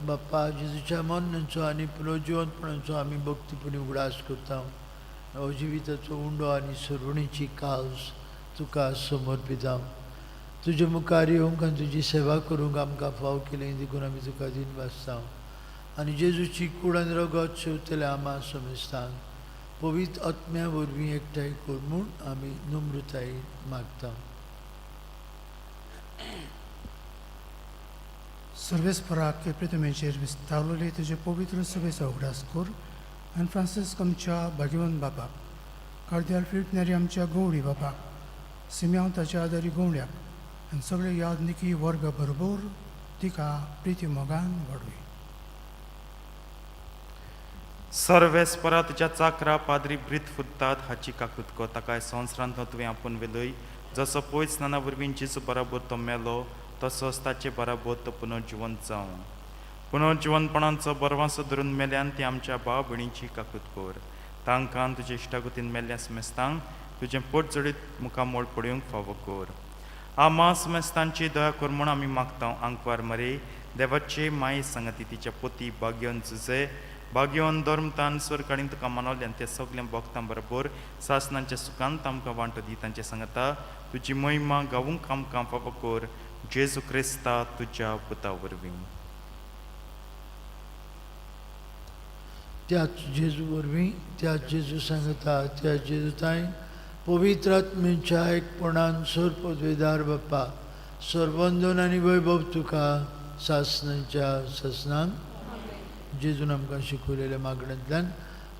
बाप्पा जेजूच्या मरणाचो आनी पुनर्जिवंतपणाचो आमी भक्तीपणी उगडास करता. जिविताचो उंडो आनी सरवणीची काल्स तुका समर्पिता. तुजे मुखार येवंक आनी तुजी सेवा करूंक आमकां फाव केली देखून आमी तुका दिन वाचता. आनी जेजूची कूड आनी रगत शेवतले आमा समेस्तांक पवित्र आत्म्या वरवीं एकठांय कर म्हूण आमी नम्रतायेन मागता. सर्वेस्पराक प्रितमेचेर विस्तारलेले तुजे पवित्र सभेचो उगडास कर आनी फ्रांसिस्क आमच्या भाग्यवंत बापाक, कार्दियाल फिलिप आमच्या गवळी बापाक, सिम्यांव ताच्या आदारी गवळ्याक आनी सगळे यादनिकी वर्ग बरोबर तिका प्रिती मोगान वाडवी. सर्वेस्परा तुज्या चाकरा पाद्री ब्रीत फुत्तात हाची काकूत कर. ताका संवसारांत तुवें आपूण वेलय, जसो पयस स्नाना वरवीं जेजू बराबर तो मेलो तसोच ताचे बराबर तो पुनर्जिवंत जावं. पुनर्जिवंतपणाचो बरवासो धरून मेल्यान ती आमच्या भाव भयणीची काकूत कर. तांकां तुजे इश्टागतीन मेल्ल्या समेस्तांक तुजें पोट जडीत मुखामोळ पळोवंक फावो कर. आमा समेस्तांची दया कर म्हूण आमी मागता. आंकवार मरे देवाचे माये सांगती तिच्या पोती भाग्यवन जुजे भाग्यवन धर्मतान स्वर्गाडीन तुका मानवल्यान ते सगळ्या भक्तां बरोबर सासनांच्या सुखांत आमकां वांटो दी. तांचे सांगता तुजी महिमा गावूंक आमकां फावो कर. जेजू क्रिस्ता तुज्या पुता वरवीं. त्याच जेजू वरवीं, त्याच जेजू सांगता, त्याच जेजू ताई पवित्र आत्म्याच्या एकपणान सर पदवेदार बाप्पा सर्वंदन आनी वैभव तुका सासनाच्या सासनान. जेजून आमकां शिकवलेल्या मागण्यांतल्यान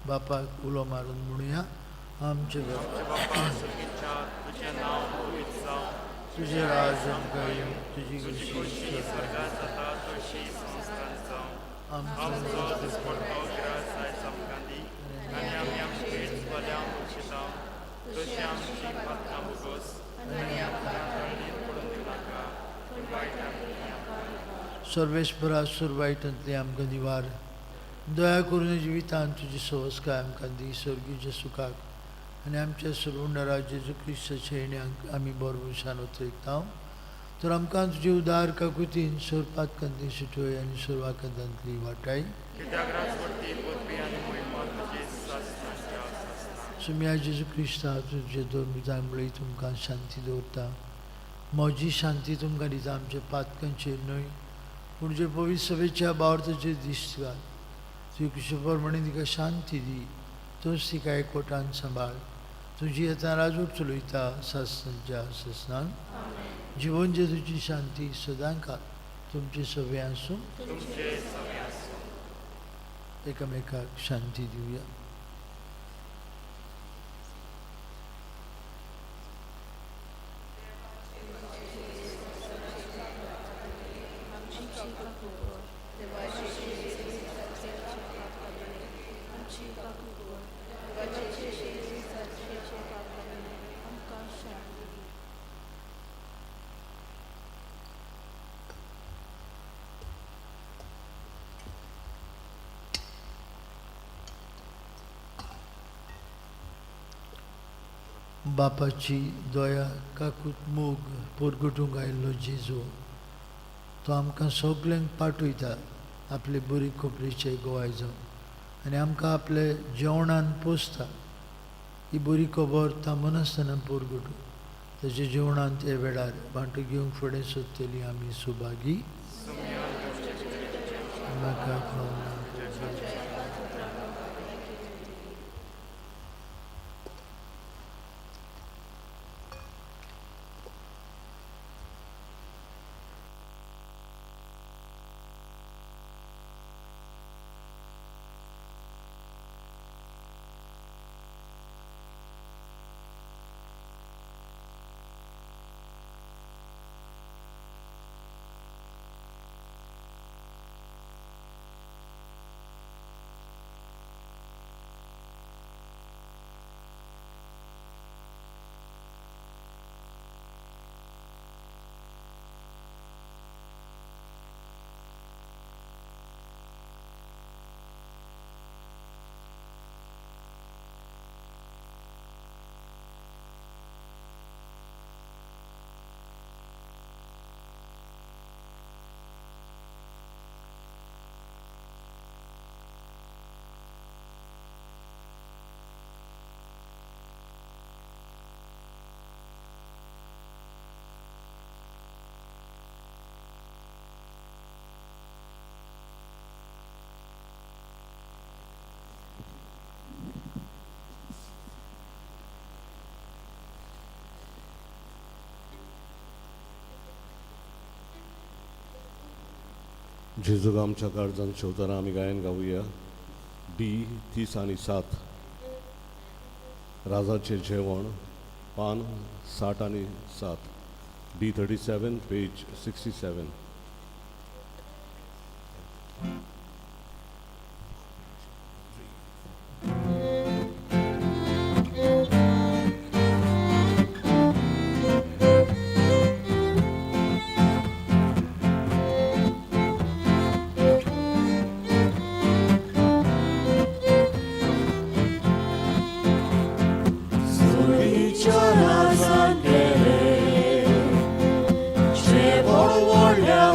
बापाक उलो मारून म्हणुया. आमचे बापा तुजें राज आमकां येवं, तुजी खुशी आमचो सर्वेस्परा सुरवायटांतली आमकां निवार दया करून जिवितांत तुजी सवस्काय आमकां दी. सर्गीच्या सुखाक आनी आमच्या सर्वंडरा जेजू क्रिस्ताच्या येण्याक आमी बरभरसान उतरयता. तर आमकां तुजी उदार काकुतीन सोरपातकांतली सुटोय आनी सोरवाकांतांतली वाटाय. सुम्या जेजू क्रिस्ता तुजे दोन मित्रां तुमकां शांती दवरता. म्हजी शांती तुमकां दिता, आमच्या पातकांचेर न्हय पूण जे पवित्र सभेच्या बावर्थाचेर दिश्ट घाल. तुजी कुशे प्रमाणे तिका शांती दी, तोच तिका एकवटान सांबाळ. तुजी येता राजवट चलयता सासनाच्या सासनान. जिवन जे तुजी शांती सदां काल तुमचे सगळे आसूं. एकामेकाक शांती दिवया. बापाची दया काकूत मोग परगटूंक आयिल्लो जेजू तो आमकां सगल्यांक पाठयता. आपले बरी खबरीचे गोवाय जावन आनी आमकां आपले जेवणान पोसता. ही बरी खबर थांबनासतना पोरगुटू ताच्या जेवणांत हे वेळार वांटो घेवंक फुडें सोदतली आमी सुभागी. म्हाका खावना. जेजूक आमच्या काळजान शेवतना आमी गायन गावया. डी 30 आनी 7 राजाचें जेवण पान 60 आनी 7 डी 37 पेज 67. सुरीच्या राजान केलें जेवण व्हडल्या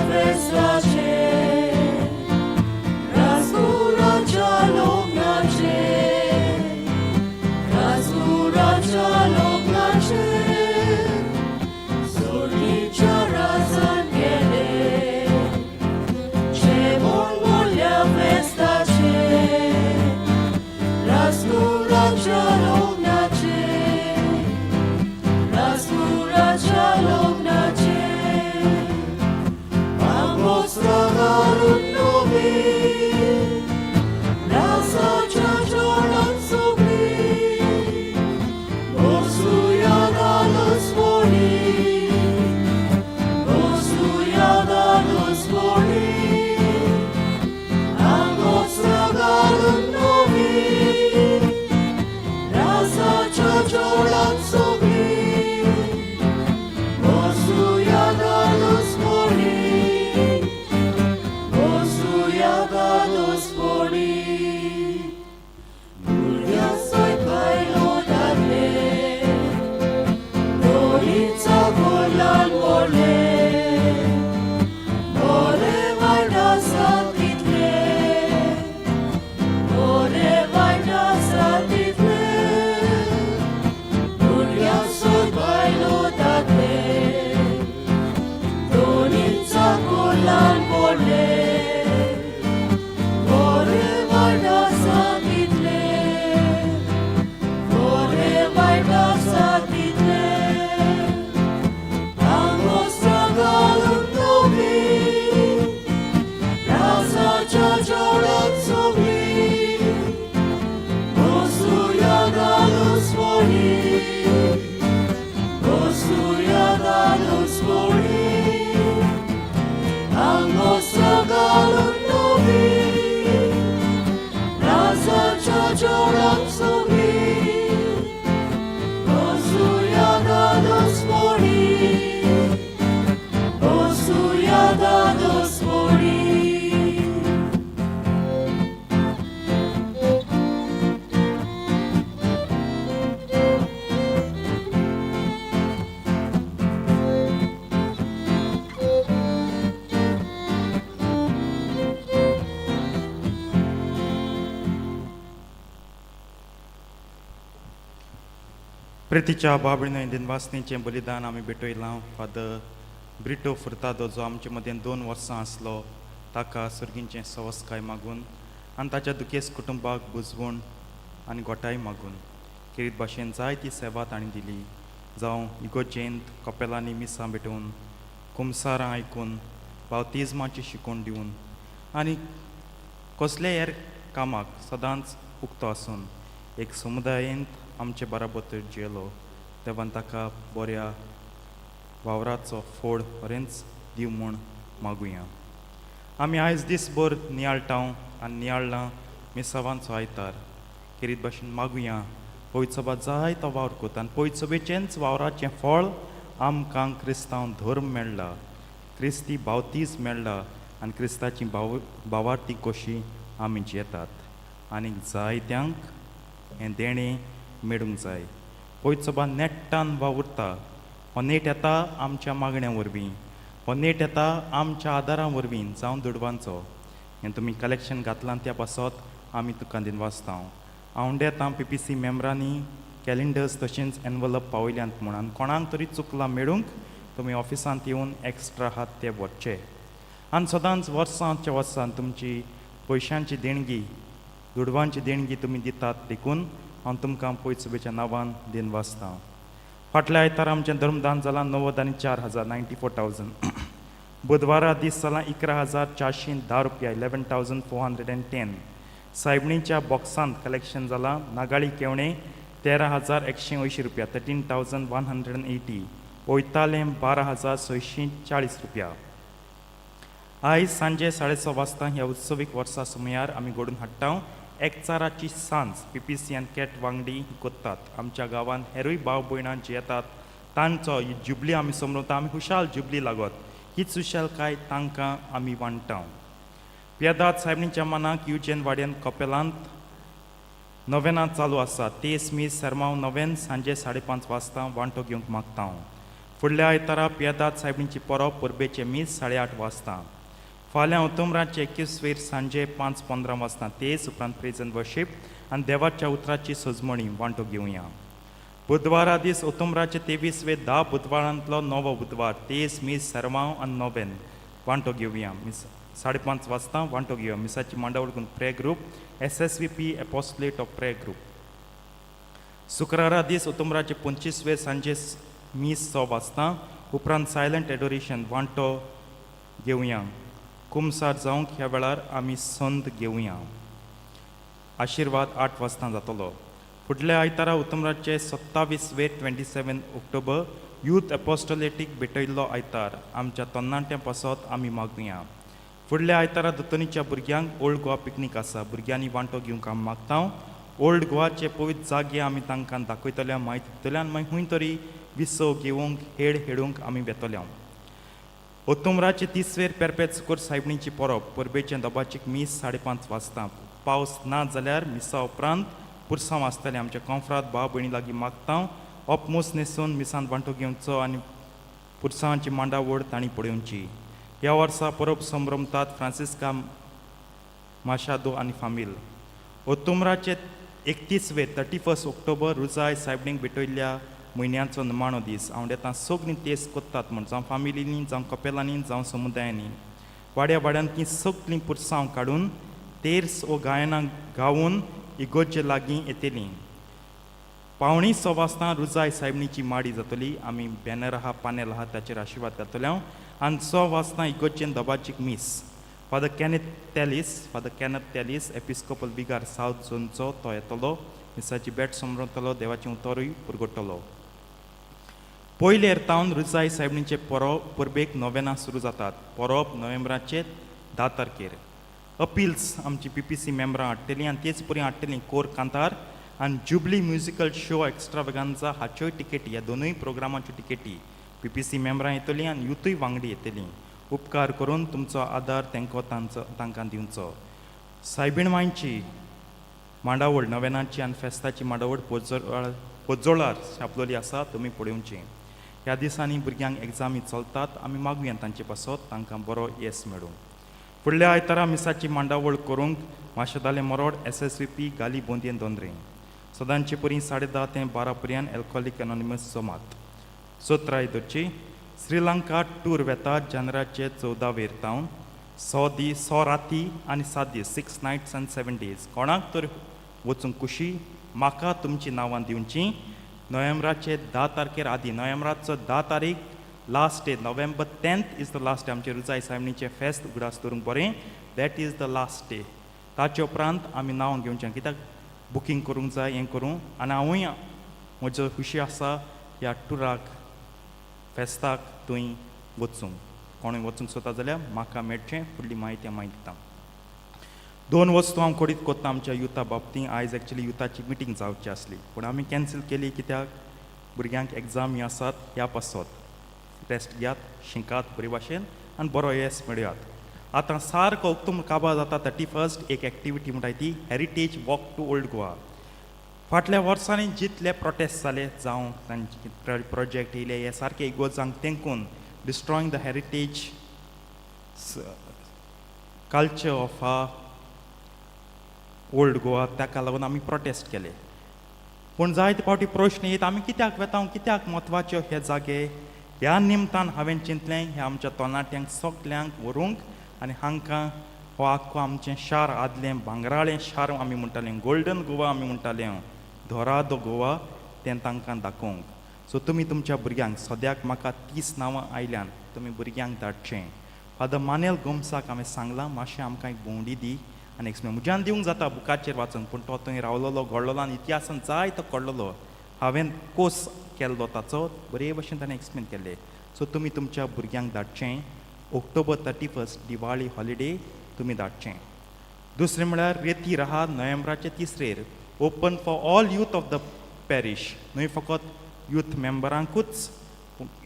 प्रितीच्या बाबळीन दिनवासनीचें बलिदान आमी भेटयलां. फादर ब्रिटो फुर्तादो जो आमचे मदें 2 वर्सां आसलो, ताका सर्गींचें सवस्काय मागून आनी ताच्या दुखेस्त कुटुंबाक बुजवण आनी गोठाय मागून. खेरीत भाशेन जायती सेवा तांणी दिली, जावं इगोजेंत कपेलांनी मिसां भेटोवन, कुमसारां आयकून, बावतिज्माची शिकवण दिवन आनी कसलेय हेर कामाक सदांच उक्तो आसून एक समुदायेंत आमचे बराबर जियेलो. देवान ताका बऱ्या वावराचो फोड बरेंच दिवं म्हूण मागुया. आमी आयज दीसभर नियाळटा आनी नियाळ्ळां मिसावांचो आयतार. खेरीत भाशेन मागुया, पवित्र सभा जायतो वावर करता आनी पवित्र सभेचेंच वावराचें फळ आमकां क्रिस्तांव धर्म मेळ्ळा, क्रिस्ती बावतीज मेळ्ळा आनी क्रिस्ताची भाव भावार्थी कशी आमी जियेतात. आनी जायत्यांक हें देणें मेळूंक जाय. पवित्र सभा नेट्टान वावुरता. हो नेट येता आमच्या मागण्या वरवीं, हो नेट येता आमच्या आदारा वरवीं, जावं दुडवांचो. हें तुमी कलेक्शन घातलां त्या पासत आमी तुका दिनवासता. हांव पीपीसी मेंबरांनी कॅलेंडर्स तशेंच एनवलप पावयल्यांत म्हूण, आनी कोणाक तरी चुकलां मेळूंक, तुमी ऑफिसांत येवन एक्स्ट्रा आहात ते व्हरचे. आनी सदांच वर्सांच्या वर्सान तुमची पयशांची देणगी, दुडवांची देणगी तुमी दितात, देखून हांव तुमकां पयसुबेच्या नांवान दिनवासता. फाटल्या आयतारा आमचें धर्मदान जालां 94,000, 94,000. बुधवारा दीस जालां 11,410 रुपया, 11,410. सायबणीच्या बॉक्सांत कलेक्शन जालां नागाळी केवणे 13,180 रुपया, 13,180. वयतालें 12,640 रुपया. आयज सांजे 6:30 वाजता ह्या उत्सवीक वर्सा सुमयार आमी घडून हाडटा एकचाराची सांज. पीपीसी आनी कॅट वांगडी कोत्तात. आमच्या गांवांत हेरूय भाव भयणां जी येतात तांचो ही जुबली आमी समजता. आमी खुशाल जुबली लागत हीच खुशालकाय तांकां आमी वांट्टा. पियादाद सायबणीच्या मनाक युजेन वाड्यान कपेलांत नवेनां चालू आसा. तेस मीस सरमाव नवेन सांजे 5:30 वाजता. वांटो घेवंक मागता हांव. फुडल्या आयतारा पियादाद सायबणीची परब, परबेचें मीस 8:30 वाजता. फाल्यां उतमराचे 21वेर सांजे 5:15 वाजता तेज, उपरांत प्रेज एंड वर्शीप आनी देवाच्या उतराची सजमणी. वांटो घेवया. बुधवारा दीस उतमराचे 23वे, 10 बुधवारांतलो नवो बुधवार, तेज मीस सरमाव आनी नोवेन. वांटो घेवया. मीस 5:30 वाजता. वांटो घेवया. मिसाची मांडावळ prayer group SSVP Apostolate of Prayer Group. शुक्रारा दीस उतमराचे 25वे सांजे मीस 6 वाजता, उपरांत सायलंट एडोरेशन. वांटो घेवया. कुमसार जावंक ह्या वेळार आमी संद घेवया. आशिर्वाद 8 वाजता जातलो. फुडल्या आयतारा उतमराचे 27वे, 27 ऑक्टोबर, यूथ एपोस्टोलेटीक भेटयल्लो आयतार. आमच्या तरणाट्यां पासत आमी मागुया. फुडल्या आयतारा दोतोनीच्या भुरग्यांक ओल्ड गोवा पिकनीक आसा. भुरग्यांनी वांटो घेवंक आमी मागता. ओल्ड गोवाचे पवित्र जागे आमी तांकां दाखयतले, म्हायती दितले आनी मागीर खंय तरी विसव घेवंक, हेड हेडूंक आमी वेतले. ओतुमराचे 30वेर पेरपेत सुकोर सायबणीची परब, परबेचें दबाचीक मीस 5:30 वाजता. पावस ना जाल्यार मिसा उपरांत पुरसांव आसतलें. आमच्या कोंफ्राद भाव भयणी लागीं मागता, ओपमोस न्हेसून मिसांत वांटो घेवचो आनी पुरसांवाची मांडावळ तांणी पळोवची. ह्या वर्सा परब संभ्रमतात फ्रांसिस्का माशादो आनी फामील. ओतुमराचे 31वे, 31 ऑक्टोबर, रुजाय सायबणीक भेटयल्ल्या म्हयन्याचो निमाणो दीस. हांव येता सगळीं तेस कोत्तात म्हूण, जावं फामिलींनी, जावं कपेलांनी, जावं समुदायांनी, वाड्या वाड्यान ती सगळीं पुरसांव काडून तेर्स ओ गायनां गावून इगोर्जे लागीं येतलीं. 5:45 वाजता रुजाय सायबणीची माडी जातली. आमी बॅनर आहा, पानेल आहा, ताचेर आशिर्वाद घातले हांव. आनी 6 वाजता इगोर्जेन दबाजीक मीस. Father Kenneth Telis, father Kenneth Telis, episcopal vicar south झोनचो, तो येतलो, मिसाची भेट समजतलो, देवाचें उतरूय पुरगोट्टलो. पयले एरतावन रुजाय सायबणीचे परब परबेक नोवेनां सुरू जातात. परब नोव्हेंबराचे 10 तारखेर. अपिल्स आमची पीपीसी मेंबरां हाडटलीं आनी तेच परी हाडटलीं कोर कांतार आनी जुबली म्युजिकल शो एक्स्ट्रावेगांजा हाच्योय टिकेटी. ह्या दोनूय प्रोग्रामाच्यो टिकेटी पीपीसी मेंबरां येतलीं आनी युथूय वांगडी येतलीं. उपकार करून तुमचो आदार तेंको तांचो तांकां दिवचो. सायबीण मांयची मांडावळ, नवेनाची आनी फेस्ताची मांडावळ पोजोळार छापलोली आसा, तुमी पळोवची. ह्या दिसांनी भुरग्यांक एग्जामी चलतात. आमी मागुया तांचे पासत, तांकां बरो येस मेळूं. फुडल्या आयतारा मिसाची मांडावळ करूंक माशेदाले मरोड एसएसवीपी गाली बोंदयेन दोंदरे. सदांचे परी 10:30 ते 12 पर्यंत एल्कोहोलीक एनॉनिमस जमात. 17 धरची श्रीलंका टूर वेता जानेराचे 14 वेर तावन 100 दीस 100 राती आनी 7 दीस 6 nights आनी 7 days. कोणाक तर वचूंक खुशी म्हाका तुमची नांवां दिवची. नोव्हेंबराचे 10 तारखेर आदी नोव्हेंबराचो 10 तारीख last day, November 10th is the last day. आमचें रुजाय सायबणीचें फेस्त उगडास दवरूंक बरें, that is the last day. ताचे उपरांत आमी नांव घेवचें कित्याक बुकींग करूंक जाय हें करूं. आनी हांवूय म्हजो खुशी आसा ह्या टुराक फेस्ताक थंय वचूंक. कोणूय वचूंक सोदता जाल्यार म्हाका मेळचें, फुडली म्हायती हांव मागीर दिता. 2 वस्तू हांव कोडीत कोत्ता आमच्या युथा बाबतींत. आयज एक्चुली युथाची मिटींग जावची आसली पूण आमी कॅन्सल केली कित्याक भुरग्यांक एग्जामी आसात ह्या पासत. रेस्ट घेयात, शिंकात बरे भाशेन आनी बरो येस मेळयात. आतां सारको ऑक्टोबर काबार जाता 31 एक एक्टिविटी म्हणटाय ती heritage walk to old Goa. फाटल्या वर्सांनी जितले प्रोटेस्ट जाले जावं तांचे प्रोजेक्ट येयले हे सारके इगोर्जांक तेंकून destroying the heritage culture of a old Goa, ताका लागून आमी प्रोटेस्ट केले. पूण जायते फावटी प्रश्न येत आमी कित्याक वेता, कित्याक म्हत्वाच्यो हे जागे. ह्या निमतान हांवें चिंतलें ह्या आमच्या तरणाट्यांक सगल्यांक व्हरूंक आनी हांकां हो आख्खो आमचें शार आदलें भांगराळें शार आमी म्हणटालें, गोल्डन गोवा आमी म्हणटालें, धोरादो गोवा, तें तांकां दाखोवंक. सो तुमी तुमच्या भुरग्यांक सद्याक म्हाका 30 नांवां आयल्यान तुमी भुरग्यांक धाडचें. फादर मानेल गोमसाक हांवें सांगलां मातशें आमकां एक भोंवडी दी आनी एक्सप्लेन म्हज्यान दिवंक जाता बुकाचेर वाचून, पूण तो थंय रावलोलो घडलोलो आनी इतिहासान जाय तो कळ्ळलो. हांवें कोर्स केल्लो ताचो बरे भशेन ताणें एक्सप्लेन केल्लें. सो तुमी तुमच्या भुरग्यांक धाडचें. ऑक्टोबर 31 दिवाळी हॉलिडे तुमी धाडचें. दुसरें म्हळ्यार रेती आहा नोव्हेंबराचे 3 open for all youth of the parish. न्हय फकत यूथ मेंबरांकूच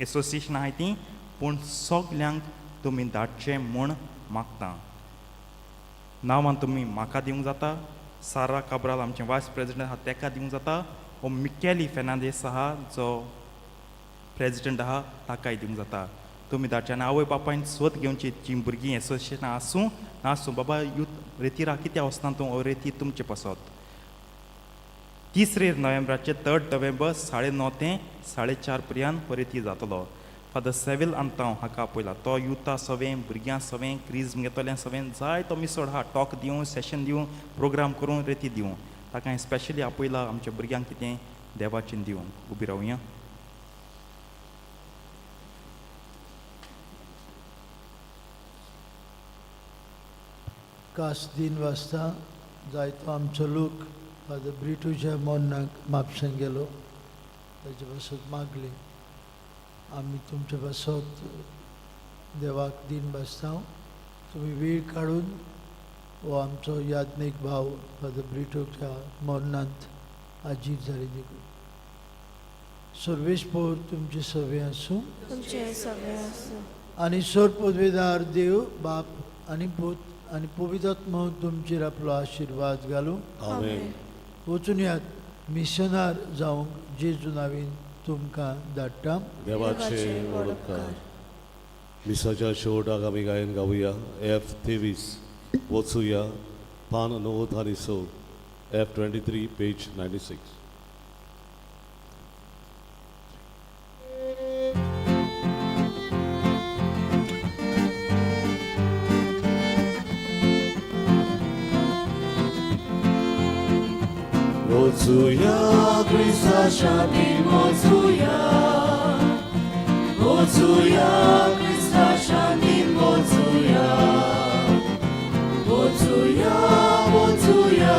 एसोसिएशन आहाय ती, पूण सगल्यांक तुमी धाडचें म्हूण मागता. नांवां तुमी म्हाका दिवंक जाता, सारा काब्राल आमचें वायस प्रेजिडंट आहा तेका दिवंक जाता, वो मिकेली फेर्नांदीस आहा जो प्रेजिडंट आहा ताकाय दिवंक जाता. तुमी धाडचे आनी आवय बापायन सोद घेवची जी भुरगीं एसोसिएशनां आसूं नासूं, बाबा यूथ रेतीरा कित्याक वचना तूं, हो रेती तुमचे पासत. 3 नोव्हेंबराचे 3 नोव्हेंबर 9:30 ते 4:30 पर्यंत हो रेती जातलो. फादर सेवील आंतांव हाका आपयला. तो युथा सवें भुरग्यां सवें क्रीज घेतल्या सवें जाय तो मिसोड आहा, टॉक दिवं, सेशन दिवं, प्रोग्राम करूं, रेती दिवं. ताका हांवें स्पेशली आपयला आमच्या भुरग्यांक कितें देवाचें दिवंक. उबी रावया. कास 3 वाजता जायतो आमचो लोक फादर ब्रिटूच्या मोन्नाक म्हापशां गेलो, ताचे पासत मागले. आमी तुमचे पासत देवाक 3 वाजता तुमी वेळ काडून हो आमचो याज्ञीक भाव फादर ब्रिटूच्या मोन्नांत हाजीर जाले देखून. सर्वेस्पोर तुमचे सगळे आसूं. तुमचे सगळे आसूं. आनी सोर पदवेदार देव बाप आनी पूत आनी पवित्र तुमचेर आपलो आशिर्वाद घालूं. आमेन. वचून यात मिशनार जावंक जेजू नावीन तुमकां धाडटा. देवाचे व्हड उपकार. मिसाच्या शेवटाक आमी गायन गावया F 23 वचुया पान 90 आनी 6 F 23 page 96. वचुया क्रिस्ता शांतीन वचुया, वचुया क्रिस्ता शांतीन वचुया, वचुया वचुया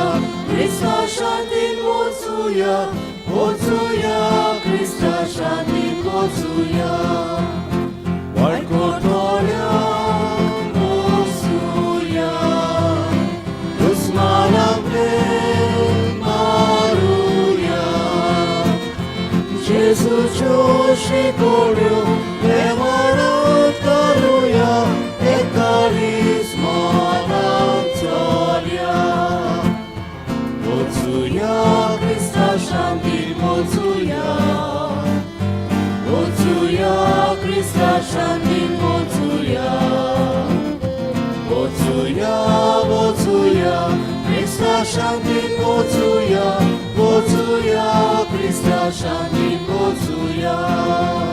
क्रिस्ता शांतीन वचुया, वचुया क्रिस्ता शांतीन वचुया, वायकोटोल्या वचुया, दुस्मानाक मारुया, जेजूच्यो शिकोड्यो देवारात करुया, एकारीस मनान चलया. वचुया क्रिस्ता शांतीन वचुया, वचुया क्रिस्ता शांतीन वचुया, वचुया वचुया क्रिस्ता शांतीन वचुया, वचुया, क्रिस्ता शांतीन वचुया.